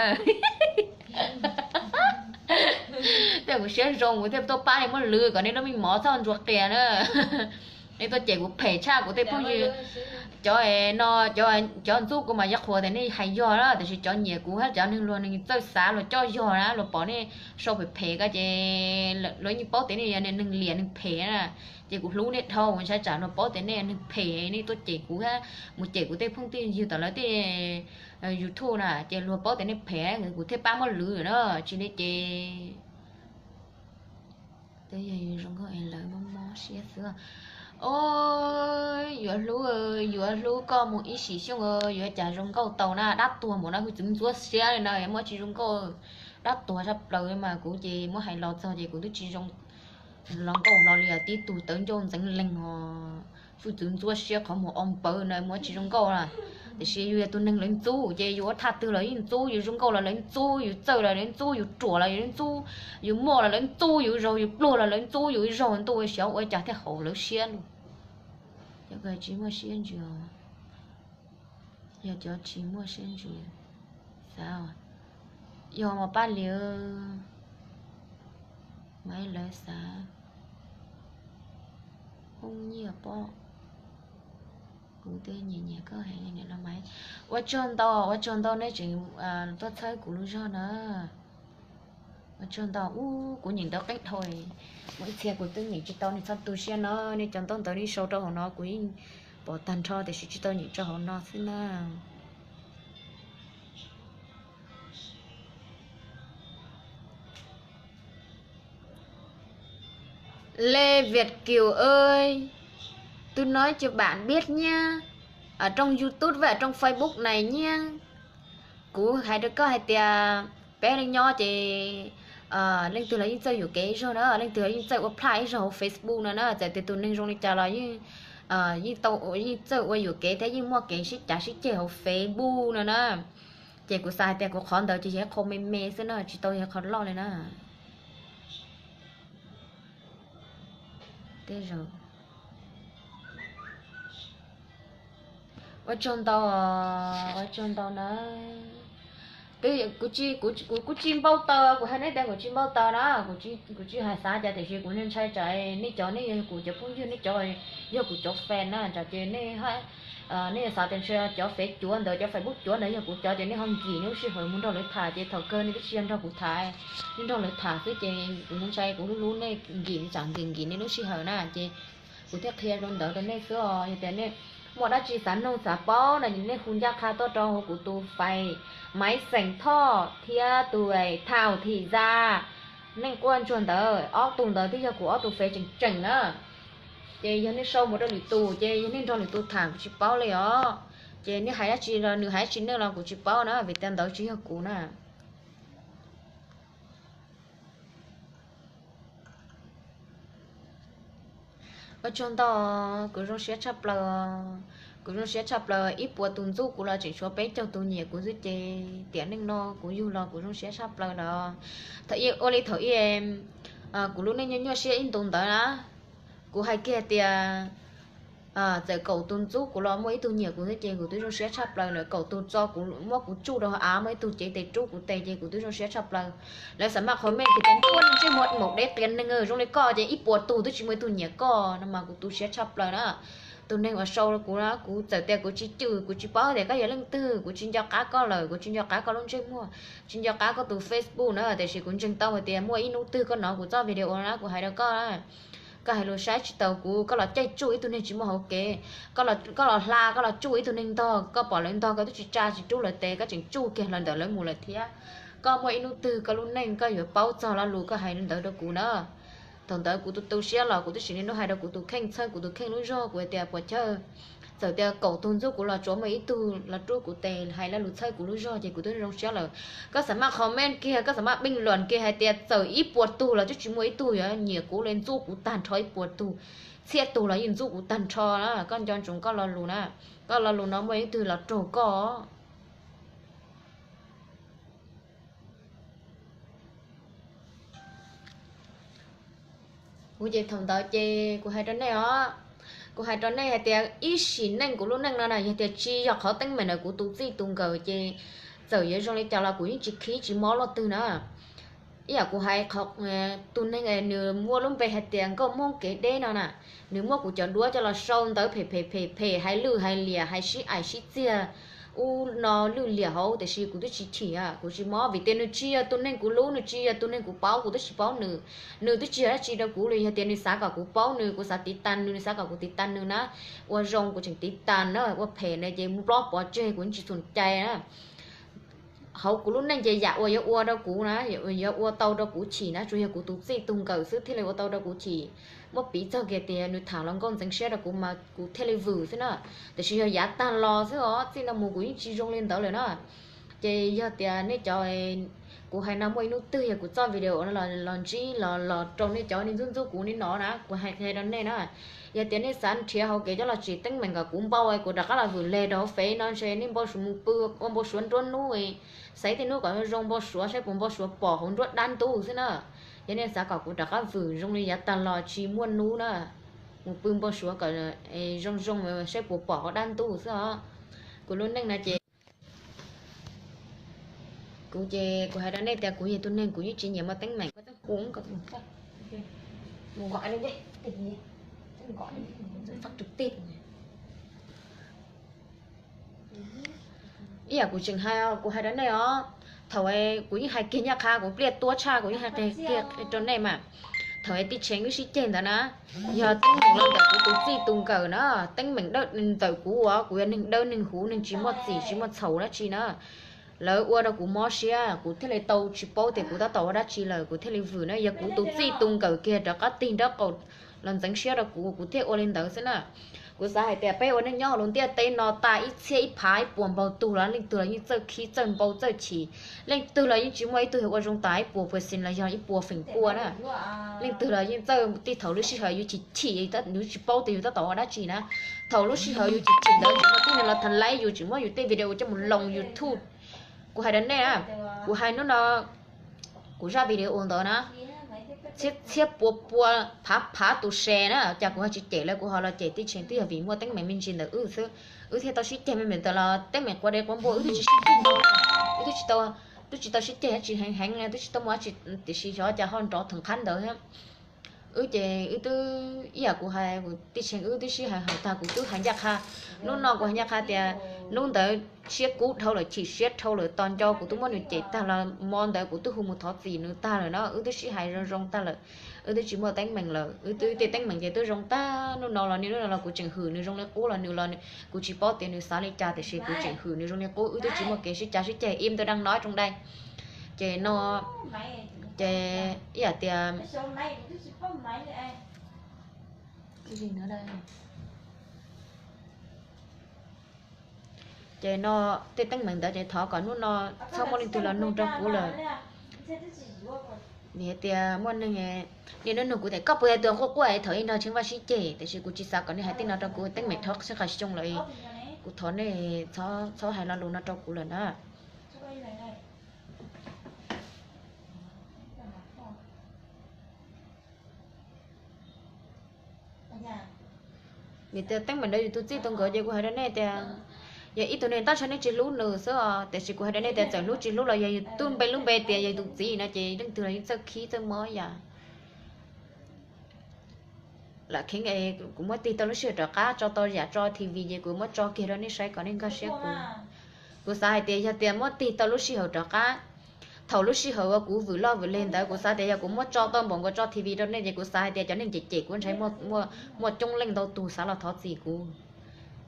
Twb yog kuv siab zoo kuv thiaj tuaj pab nej muab lwv kom nej lub me mov txhob ntsuas qias na. Nej tuaj cem kuv phem tshaj kuv tej phooj ywg. Cov no, cov ntxub kuv mas yog qhuas tias nej hais yog na, tiam sis cov nyiam kuv thiab cov neeg luag neeg txawj xav luag coj yog na, luag pom nej sau phem phem ko ces luag yeej paub tias nej yog neeg liam neeg phem na. Ces kuv hlub nej dhau, ntshai tsam luag paub tias nej neeg phem, nej tuaj cem kuv thiab mus cem kuv tej phooj tej ywg tom lawv tej YouTube na, ces luag paub tias nej phem, kuv thiaj pab muab lwv na, tsis li ces. Twb yog yus zoo nkauj es lawv mob mob siab xwb. Yuav hlub, yuav hlub koj mus ib sim xyooj, yuav cas zoo nkauj tau na, dab tuag mus no hwj txwv ntxuab siab li no, muab tsis zoo nkauj, dab tuag tshaj plaws mas kuv ces muab hais los txog ces kuv twb tsis zoo los nkauj hlo li, tib tug tawv ncauj ntxeev leeg os, hwj txwv ntxuab siab qhov muag o npawv na, muab tsis zoo nkauj na. Tiam sis yus yog tus neeg lawv ntxub ces yus ua thaj twg los yeej ntxub, yus zoo nkauj los lawv ntxub, yus txawj los lawv ntxub, yus ruam los lawv ntxub, yus muaj los lawv ntxub, yus zaug yus pluag los lawv ntxub, yus ib zaug ntuj xyov ua cas thiaj haum lawv siab lug. Cov tsis muaj siab ntsws, yog cov tsis muaj siab ntsws, xav, yog mas pab li, mas lawv xav poob nyiaj pob. Kuv twb nyiam nyiam koj heev li niam los mas. Ua tsaug ntau, ua tsaug ntau nej tseem tuaj txhawb kuv lub zog na. Ua tsaug ntau, ub kuv nyeem ntawv qeeb dhau, muaj ib txhia kuv twb nyeem tsis tau, nej txhob tu siab no, nej cov ntaub ntawv nej sau rau hauv no kuv yeej pom tag nrho tiam sis tsis tau nyeem rau hauv no xwb na. Lê Việt Kiều ơi, tôi nói cho bạn biết nhé. Ở trong YouTube với ở trong Facebook này nhé. Kuv hais rau koj hais tias peb neej nyob ces leej twg los yeej txawj yuam kev ib zaug na, leej twg los yeej txawj ua plaj ib zaug hauv Facebook no na, txawm tias tus neeg zoo li cas los yeej, yeej tau, yeej txawj ua yuam kev thiab yeej muaj kev sib cav sib ceg hauv Facebook no na. Ces kuv xav hais tias kuv qhov ntawd ces yog qhov me me xwb na, tsis tau yog qhov loj li na. Tej zaum ua tsaug ntau, ua tsaug ntau na. Kuv, kuv kuj tsis npau taws, kuv hais nej tias kuv tsis npau taws na, kuv tsis hais xav cas tiam sis kuv ntshai tsam nej cov, nej yog kuv cov phooj ywg, nej cov yog kuv cov fan na, tsam ces nej, nej xav tias ntshe cov fev cuav ntawd, cov Facebook cuav ntawd yog kuv cov ces nej ho nkim nej lub sij hawm mus nrog lawv tham, ces thaum kawg nej twb tsis yog nrog kuv tham, nej nrog lawv tham xwb ces kuv ntshai kuv hlub hlub nej nkim tsam nkim nkim nej lub sij hawm na, ces kuv thiaj qhia rau ntawd rau nej xwb os. Yog tias nej muaj dab tsi xav nug xav paub no nej hu ncaj qha tuaj rau hauv kuv tus fais Maiv Xeem Thoj thiab tus Thauj Thim Zaj, Neej Quaj Ntsuag ntawd, ob tug ntawd thiaj yog kuv ob tug fais tseem tseem na. Ces yog nej sau mus rau lwm tus ces yog nej nrog lwm tus tham kuv tsis paub li os. Ces nej hais dab tsi los nws hais dab tsi nej los kuv tsis paub na, vim tias ntawd tsis yog kuv na. Ua tsaug ntau, kuv zoo siab tshaj plaws, kuv zoo siab tshaj plaws, ib puas tus ntxub kuv los tseem tshuav peb caug tus nyiam kuv xwb ces tiam neej no kuv yug los kuv zoo siab tshaj plaws lawm. Thaum ub ua li thaum ub kuv lub neej nyuaj nyuaj siab ib ntus ntawd na, kuv hais kiag tias txawm kaum tus ntxub kuv los muaj ib tug nyiam kuv xwb ces kuv twb zoo siab tshaj plaws lawm, kaum tus txo kuv muab kuv tsuj rau av muaj ib tug cev tes rub kuv tes ces kuv twb zoo siab tshaj plaws. Lawv xav maj qhov me tias cov ntuj ntsej muag maum dev qias neeg zoo li koj ces ib puas tus twb tsis muaj ib tug nyiam koj no mas kuv tu siab tshaj plaws na. Tus neeg uas sau rau kuv na, kuv txawm tias kuv tsis cwm, kuv tsis paub tias koj yog leej twg, kuv tsis nco qab koj lawm, kuv tsis nco qab koj lub ntsej muag, tsis nco qab koj tus Facebook na, tiam sis kuv ntseeg tau hais tias muaj ib hnub twg koj hnov kuv txoj video na, kuv hais rau koj, koj hais lus saib tsis taus kuv, koj los caij tsuj ib tug neeg tsis muaj hauv kev, koj los hla, koj los tsuj ib tug neeg ntog, koj pom lawv ntog koj twb tsis tsa tsis rub lawv tes, koj tseem tsuj kiag los ntawm lawv mus lawm thiab. Koj muaj ib hnub twg koj lub neej koj yuav paub txog lo lus koj hais ntawd rau kuv na. Thaum ntawd kuv tu tu siab los kuv twb sim niaj hnub hais rau kuv tus kheej, txhawb kuv tus kheej lub zog, kuv hais tias puas chawj, txawm tias kaum tug ntxub kuv los tsuav muaj ib tug los rub kuv tes hais lo lus txhawb kuv lub zog ces kuv twb zoo siab lawm. Koj xav maj comment kiag, koj xav maj bình luận kiag hais tias txawm ib puas tug los twb tsis muaj ib tug yuav nyiam kuv li, ntxub kuv tag nrho ib puas tug, txhiab tug los yeej ntxub kuv tag nrho na. Koj nco ntsoov koj lo lus na, koj lo lus no muaj ib tug los raug koj. Kuv ces thaum ntawd ces kuv hais rau nej os, kuv hais rau nej hais tias ib sim neej kuv lub neej no na yog tias tsis yog qhov teeb meem ntawm kuv tus txij tus nkawm ces txawm yuav zoo li cas los kuv yeej tsis khib tsis mob luaj twg na. Ib yam kuv hais, tus neeg nws muaj lub npe hais tias nkauj Hmoob kev deb no na, nws muab kuv cov duab coj los sau ntawv phem phem phem phem, hais lwj hais liam, hais sib aim sib txiag ub no lwj liam hauv, tiam sis kuv twb tsis chim, kuv tsis mob vim tias nws tsis yog tus neeg kuv hlub, nws tsis yog tus neeg kuv paub, kuv twb tsis paub nws. Nws twb tsis yog dab tsi rau kuv li, yog tias nws xav kom kuv paub nws, kuv xav tiv tas nws, nws xav kom kuv tiv tas nws na, ua zoo kuv tseem tiv tas na, ua phem na ces mus plob pov tseg, kuv yeej tsis txhum cai na. Hauv kuv lub neej ces yam uas yuav ua rau kuv na, yuav ua tau rau kuv chim na tsuas yog kuv tus txij tus nkawm xwb thiaj li ua tau rau kuv chim. Muab piv txog kiag tias nws tham hluas nkauj ntxeev siab rau kuv mas kuv thiaj li vwm xwb na. Tiam sis yog yav tag los xwb os, txij no mus kuv yeej tsis zoo li ntawd lawm na. Ces yog tias nej cov, kuv hais no muaj ib hnub twg yog kuv txoj video no los ntsib los los rau nej cov nej ntxub ntxub kuv nej no na, kuv hais qhia rau nej na. Yog tias nej xav nrhiav hauv kev coj los tsim teeb meem kom kuv npau, kuv rov qab los vwm leg rau hauv fev no ntshe nej npau suav mus pw ua npau suav nruab hnub, xaiv tej hnub kom zoo npau suav saib puas npau suav pom hauv nruab dab ntub xwb na. Yog nej xav kom kuv rov qab vwm zoo li yav tag los tsis muaj hnub na, mus pw npau suav kom zoo zoo saib puas pom hauv dab ntub xwb os. Kuv lub neej no ces, kuv ces kuv hais rau nej tias kuv yog tus neeg kuv yeej tsis nyiam muaj teeb meem. Ib yam kuv tseem hais, kuv hais rau nej os, thaum kuv yeej hais kiag ncaj qha, kuv pliaj tuab tshaj kuv yeej hais kiag rau nej mas, thaum tij Tsheej wb sib ceg ntawd na, yog teeb meem los ntawm kuv tus txij tus nkawm na, teeb meem dawb ntawm kuv uas kuv yog neeg dawb neeg huv, neeg tsis muaj txim tsis muaj txhaum dab tsi na. Lawv ua rau kuv mob siab, kuv thiaj li tau tsis paub tias kuv tab tom ua dab tsi lawm, kuv thiaj li vwm na. Yog kuv tus txij tus nkawm kiag rov qab tig nraub qaum los ntxeev siab rau kuv, kuv thiaj ua li ntawd xwb na. Kuv xav hais tias peb ua neej nyob hauv lub ntiaj teb no tas ib txhiab ib phav ib puas npaug tug los leej twg los yeej txawj khib txawj npau txawj chim, leej twg los yeej tsis muaj ib tug yog ua zoo tas ib puas percent los yog ib puas feem pua na. Leej twg los yeej txawj, thaum lub sij hawm yus chim chim, yus tsis paub tias yus tab tom ua dab tsi na. Thaum lub sij hawm yus chim chim ntawd tsis muaj tib neeg los tham laib yus, tsis muab yus tej video coj mus loo YouTube. Kuv hais rau nej na, kuv hais hnub no, kuv zaj video ntawd na, txhiab txhiab pua pua, phav phav tus se na, cas kuv ho tsis cem lawv, kuv ho los cem tij Tsheej twb yog vim muaj teeb meem me ntsis ntawm wb xwb, wb thiaj tau sib ceg. Me me ntawd los teeb meem quav dev quav npua wb twb tsis sib ceg, wb twb tsis tau, twb tsis tau sib ceg dab tsi heev heev, twb tsis tau muaj dab tsi, tiam sis xyov cas ho nrov theem qhab ntawd thiab. Wb ces wb twb ib yam kuv hais, tij Tsheej wb twb sib hais hawm tag, kuv twb hais ncaj qha. Hnub no kuv hais ncaj qha tias hnub ntawd siab kub dhau lawm, chim siab dhau lawm, tos nco kuv twb muab nws cem tag los, hmo ntawd kuv twb hu mus thov txim nws tag lawm no, wb twb sib hais zoo zoo tag lawm, wb twb tsis muaj teeb meem lawm, wb twb tej teeb meem ces twb zoo tag. Hnub no los niaj hnub no los kuv tseem hwm nws zoo li qub los nws los, kuv tsis paub tias nws xav li cas tiam sis kuv tseem hwm nws zoo li qub, wb twb tsis muaj kev sib cav sib ceg, im tau dab no tsoom dai. Ces no, ces ib yam tias ces no, tej teeb meem ntawd ces thov kom hnub no txhob muaj leej twg los nug rau kuv lawm. Vim hais tias muaj neeg niaj hnub nug kuv tias koj puas yog tus quaj quaj thaum ub nrog Tsheej Vaj sib ceg, tiam sis kuv tsis xav kom nej hais tej no rau kuv, teeb meem thov xeeb qhov xyoo lawm, kuv thov nej txhob hais lo lus no rau kuv lawm na. Vim tias teeb meem ntawd yus tus txij tus nkawm ces kuv hais rau nej tias yog ib tug neeg tab sis nej tsis hlub nws xwb os, tiam sis kuv hais rau nej tias txawm hlub tsis hlub los yog yus twb npe lub npe tias yog tus txiv no ces leej twg los yeej txawj khib txawj mob yam. Lam kheev, kuv muab tig tau lub sij hawm rov qab tso tau yam tso T V ces kuv muab tso kiag rau nej saib kom nej nkag siab kuv. Kuv xav hais tias yog tias muab tig tau lub sij hawm rov qab, thaum lub sij hawm uas kuv vwm loj vwm leg ntawd kuv xav tias yog kuv muab tso tau npaum nkaus tso T V rau nej ces kuv xav hais tias cov neeg cem cem kuv ntshai muaj coob leej ntau tus xav los thov txim kuv.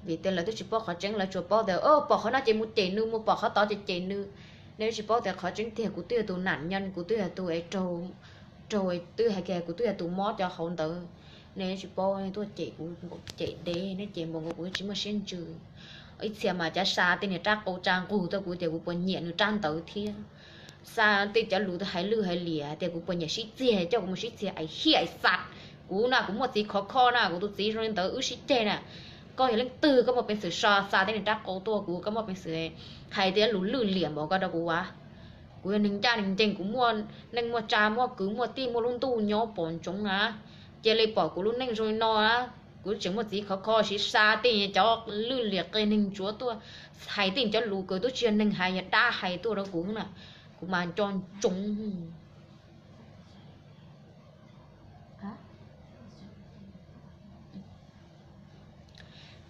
Vim tias lawv twb tsis paub qhov tseeb, lawv tsuas paub tias pom qhov no ces mus cem nws, mus pom qhov tod ces cem nws. Nej twb tsis paub tias qhov tseeb tiag kuv twb yog tus nam nyob, kuv twb yog tus es raug Raug twb hais tias kuv twb yog tus mob cov hauv ntawd, nej tsis paub, nej tuaj cem kuv, cem dev, nej cem npaum nkaus kuv tsis muaj siab ntsws. Ib txhia mas cav xa tej niag rab qau tsa nqug tuaj kuv tias kuv puas nyiam nws rab ntawd thiab. Xa tej cov lus hais lwj hais liam tias kuv puas nyiam sib txiag, coj kuv mus sib txiag, ais hiaj ais xas. Kuv na kuv muaj txiv khov kho na, kuv tus txiv zoo li ntawd wb sib ceg na. Koj yog leej twg koj muaj peev xwm xa xa tej niag rab qau tuaj kuv, koj muaj peev xwm hais tej lus lwj liam npaum ko rau kuv as? Kuv yog neeg ncaj neeg ncees, kuv muaj neej muaj tsa, muaj kwv muaj tij, muaj lub ntuj nyob pom ntsoov na. Cia li pom kuv lub neej zoo li no na. Kuv tseem muaj txiv khov kho siv xa tej cov lwj liam qias neeg ntsuav tuaj hais tej cov lus kws twb tsis yog neeg hais, yog dab hais tuaj rau kuv na. Kuv mas nco ntsoov.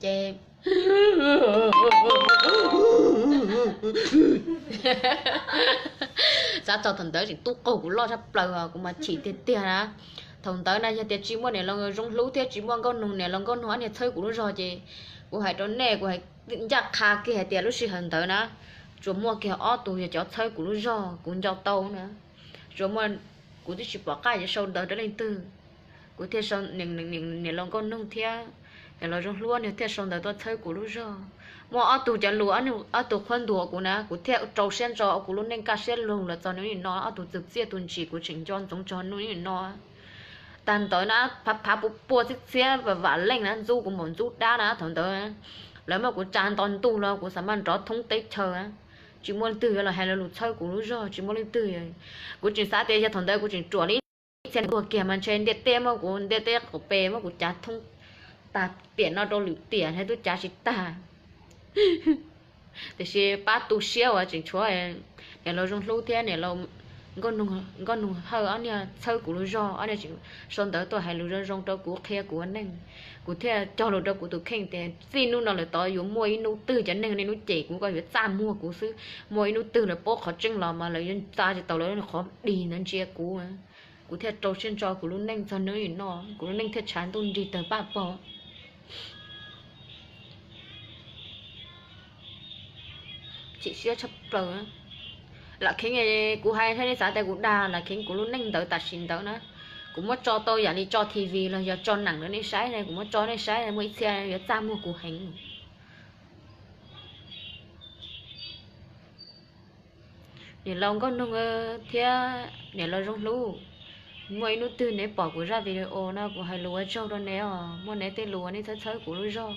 Ces xav txog thaum ntawd tseem tub qaug kuv loj tshaj plaws, kuv mas chim tiag tiag na. Thaum ntawd na yog tias tsis muaj niam laus Zoo Hlub thiab tsis muaj Nkauj Noog, niam laus Nkauj Noog ob niag txhawb kuv lub zog ces kuv hais rau nej, kuv hais ncaj qha kiag hais tias lub sij hawm ntawd na tsuas muaj kiag ob tug yog cov txhawb kuv lub zog kuv nco tau na. Tsuas muaj, kuv twb tsis pom qab yuav sau ntawv rau leej twg, kuv thiaj sau niam laus Nkauj Noog thiab niam laus Zoo Hlub nws thiaj sau ntawv tuaj txhawb kuv lub zog. Muaj ob tug cov lus, ob tug qhuab ntuas kuv na, kuv thiaj rau siab ntso ua kuv lub neej kaj siab lug los txog hnub nim no. Ob tug tus txiaj tus ntsim kuv tseem nco ntsoov txog hnub nim no. Tag ntawd na phav phav pua pua txhiab txhiab vam vam leej na ntxub kuv npaum ntxub dab na thaum ntawd. Lawv muab kuv tsa nto ntuj los kuv xav mas nrov thoob teb chaws, tsis muaj leej twg yuav los hais lus txhawb kuv lub zog, tsis muaj leej twg. Kuv tseem xav tias yog thaum ntawd kuv tseem ruam li ib txhia tuag kiag mas ntshe ntiaj teb muab kuv, ntiaj teb qaum pes muab kuv cav thoob tag tiam no rau lwm tiam thiab twb cav tsis tag. Tiam sis pab tu siab uas tseem tshuav niam laus Zoo Hlub thiab niam laus Nkauj Noog Hawj ob niag txhawb kuv lub zog, ob niag tseem sau ntawv tuaj hais lus zoo zoo rau kuv, qhia kuv ua neej. Kuv thiaj cog lus rau kuv tus kheej tias txij hnub no lawm tod yuav muaj ib hnub twg cov neeg niaj hnub cem kuv ko yuav txaj muag kuv xwb. Muaj ib hnub twg lawv paub qhov tseeb los mas lawv yuav txaj tsis tau lawv qhov dig ntawd ntsia kuv. Kuv thiaj rau siab ntso kuv lub neej txog hnub nim no, kuv lub neej thiaj tshav ntuj nrig tawg paj paug. Chim siab tshaj plaws. Lam kheev, kuv hais thiab nej xav tias kuv dag, lam kheev kuv lub neej ntawd tam sim ntawd na. Kuv muab tso tau yam li tso T V los yog tso neem rau nej saib, kuv muab tso nej saib, muaj ib txhia yuav txaj muag kuv heev. Niam laus Nkauj Noog thiab niam laus Zoo Hlub, muaj ib hnub twg neb pom kuv zaj video no kuv hais lus ua tsaug rau neb os. Muaj neb tej lus uas neb txhawb txhawb kuv lub zog.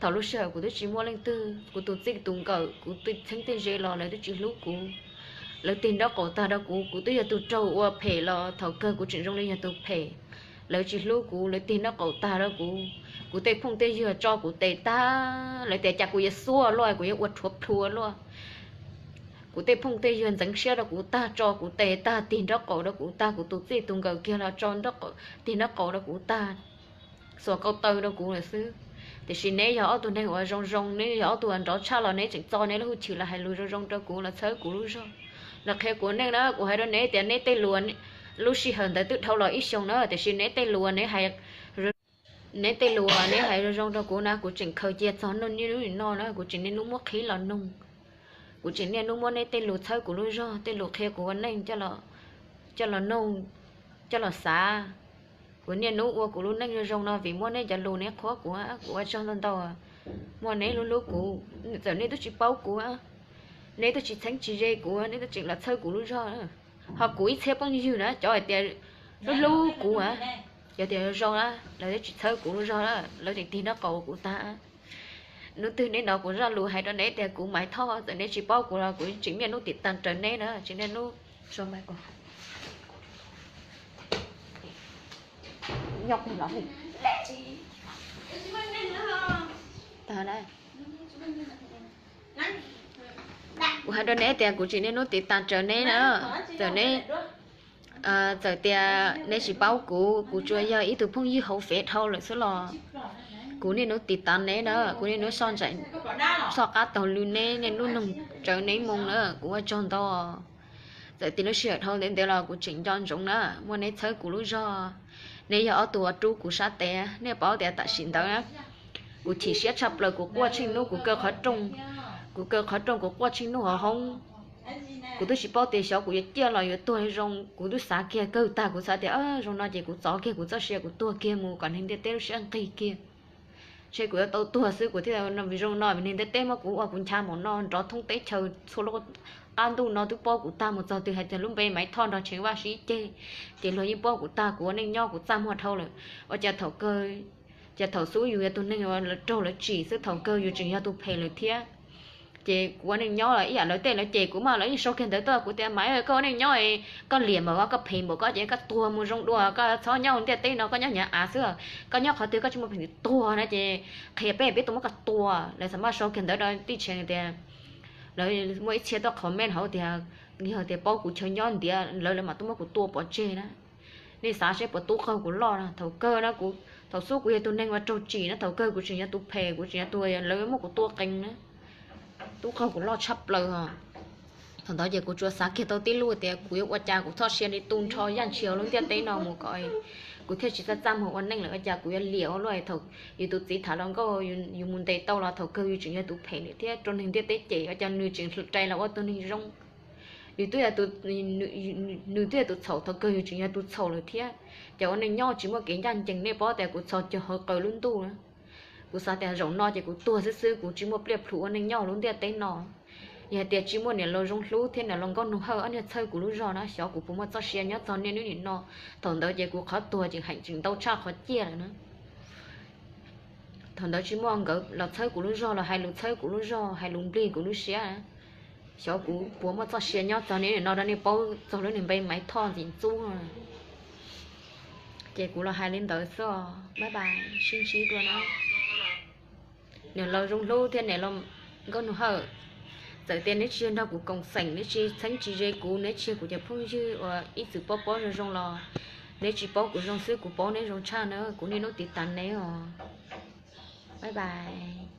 Thaum lub sij hawm kuv twb tsis muaj leej twg, kuv tus txij tus nkawm, kuv tej txheeb tej ze los lawv twb tsis hlub kuv. Lawv tig nraub qaum tag rau kuv, kuv twb yog tus raug ua phem los thaum kawg kuv tseem zoo li yog tus phem. Lawv tsis hlub kuv, lawv tig nraub qaum tag rau kuv. Kuv tej phooj tej ywg tso kuv tes tag, lawv tias cas kuv yuav xuab luaj, kuv yuav ua rhuav plhu luaj. Kuv tej phooj tej ywg ntxeev siab rau kuv tag, tso kuv tes tag, tig nraub qaum rau kuv tag, kuv tus txij tus nkawm kiag los tso, tig nraub qaum rau kuv tag, xuas kau taw rau kuv lawm xwb. Tiam sis neb yog ob tug neeg uas zoo zoo, neb yog ob tug uas nrov tshaj los neb tseem txo neb lub hwj chim los hais lus zoo zoo rau kuv, los txhawb kuv lub zog, los qhia kuv neej na. Kuv hais rau neb tias neb tej lus, lub sij hawm ntawd twb dhau los ib xyoos na, tiam sis neb tej lus neb hais, neb tej lus neb hais zoo zoo rau kuv na, kuv tseem khaws cia txog niaj hnub nim no na, kuv tseem niaj hnub muab qhib los noog. Kuv tseem niaj hnub muab neb tej lus txhawb kuv lub zog, tej lus qhia kuv ua neej coj los noog, coj los xav. Kuv niaj hnub ua kuv lub neej zoo zoo no vim muaj neb cov lus neb qhuab kuv, kuv ua tsaug ntau ntau. Muaj neb hlub hlub kuv, txawm neb twb tsis paub kuv, neb twb tsis txheeb tsis ze kuv, neb twb tseem los txhawb kuv lub zog. Ho kuv ib txhia phooj ywg na, cov hais tias hlub hlub kuv, cov tias zoo zoo na, lawv twb tsis txhawb kuv lub zog, lawv tseem tig nraub qaum kuv tag. Hnub twg neb hnov kuv zaj lus hais rau neb tias kuv Maiv Thoj, txawm neb tsis paub kuv los kuv tseem niaj hnub tiv tas raws neb na, tseem niaj hnub nyob pem los tag na. Kuv hais rau neb tias kuv tseem niaj hnub tiv tas raws neb na, txawm neb, txawm tias neb tsis paub kuv, kuv tsuas yog ib tug phooj ywg hauv fev dhau lawm xwb los kuv niaj hnub tiv tas neb na, kuv niaj hnub soj ntsaim, soj qab taug lw neb, niaj hnub noog tsawv neb moo na, kuv ua tsaug ntau. Txawm tias lub sij hawm dhau ntev ntev los kuv tseem nco ntsoov na, muaj neb txhawb kuv lub zog. Neb yog ob tug uas rub kuv sab tes, nej paub tias tam sim ntawd na, kuv chim siab tshaj plaws, kuv quaj tsheej hnub, kuv kaw qhov rooj, kuv kaw qhov rooj kuv quaj tsheej hnub hauv hoob. Kuv twb tsis paub tias xyov kuv yuav ciaj los yuav tuag zoo, kuv twb xav kiag kawg tag, kuv xav tias zoo no ces kuv txov kiag kuv txoj sia kuv tuag kiag mus kom neeg ntiaj teb lub siab nqig kiag. Ntshe kuv yuav tau tuag xwb kuv thiaj zoo no, vim zoo no vim neeg ntiaj teb muab kuv ua kuv ncha mus no nrov thoob teb chaws txhua lub qab ntuj no twb paub kuv tag, mus txog twg hais tias lub npe Maiv Thoj nrog Tsheej Vaj sib ceg, ces luag yeej paub kuv tag, kuv ua neej nyob kuv txaj muag dhau lawm. Ua cas thaum kawg, cas thaum xub yus yog tus neeg uas lawv raug lawv tsim xwb thaum kawg yus tseem yog tus phem lawm thiab. Ces kuv ua neej nyob los ib yam lawv tej lawv cem kuv mas lawv yeej sau kiag ntawv tuaj kuv tias Maiv, koj ua neej nyob koj liam npaum koj phem npaum koj ces koj tuag mus zoo dua, koj txhob nyob ntiaj teb no, koj nyob nyav av xwb. Koj nyob qhov twg koj tsis muaj peev xwm tuag na, ces qhia peb peb tuaj muab koj tua. Lawv xav maj sau kiag ntawv rau tij Tsheej tias, lawv muaj ib txhia tuaj comment hauv tias yog tias paub kuv chaw nyob ntiav lawv lawv mam tuaj muab kuv tua pov tseg na. Nej xav seb puas tub qaug kuv loj na, thaum kawg na, thaum xub kuv yog tus neeg uas raug tsim na, thaum kawg kuv tseem yog tus phem, kuv tseem yog tus lawv muab kuv tua qees na. Tub qaug kuv loj tshaj plaws os. Thaum ntawd ces kuv tsuas xav kiag tau tib lub tias kuv yuav ua cas kuv txoj sia li tu nrho yaj ntshis hauv lub ntiaj teb no mus kom kuv thiaj tsis txaj txaj muag ua neej lawm, ua cas kuv yuav liam ua luaj. Thaum yus tus txiv tham hluas nkauj yus mus ntes tau los thaum kawg yus tseem yog tus phem thiab raug neeg ntiaj teb cem, ua cas nws tseem rais los ua tus neeg zoo. Yus twb, nws twb yog tus txhaum, thaum kawg yus tseem yog tus txhaum lawm thiab. Ces ua neej nyob tsis muaj kev ncaj ncees, nej paub tias kuv txhos caug hauv qaws lub ntuj na. Kuv xav tias zaum no ces kuv tuag xwb xwb, kuv tsis muaj pliaj plhus ua neej nyob lub ntiaj teb no. Yog hais tias tsis muaj niam laus Zoo Hlub thiab niam laus Nkauj Nug Hawj ob niag txhawb kuv lub zog na, xyov kuv puas muaj txoj sia nyob txog niaj hnub nim no. Thaum ntawd ces kuv qhov tuag ces heem tseem ntau tshaj qhov ciaj lawm na. Thaum ntawd tsis muaj nkawd los txhawb kuv lub zog los hais lus txhawb kuv lub zog, hais lus nplig kuv lub siab, xyov kuv puas muaj txoj sia nyob txog niaj hnub nim no rau nej paub txog lub niag npe Maiv Thoj ntxim ntxub no. Ces kuv los hais li ntawd xwb os. Bye bye, sib ntsib dua na. Niam laus Zoo Hlub thiab niam laus Nkauj Nug Hawj, txawm tias neb tsis yog nrog kuv koom xeem, neb tsis txheeb tsis ze kuv, neb tsis yog kuv cov phooj ywg uas ib txwm paub paub zoo zoo los neb tsis paub kuv zoo xwb, kuv paub neb zoo tshaj na, kuv niaj hnub tiv tas neb os. Bye bye.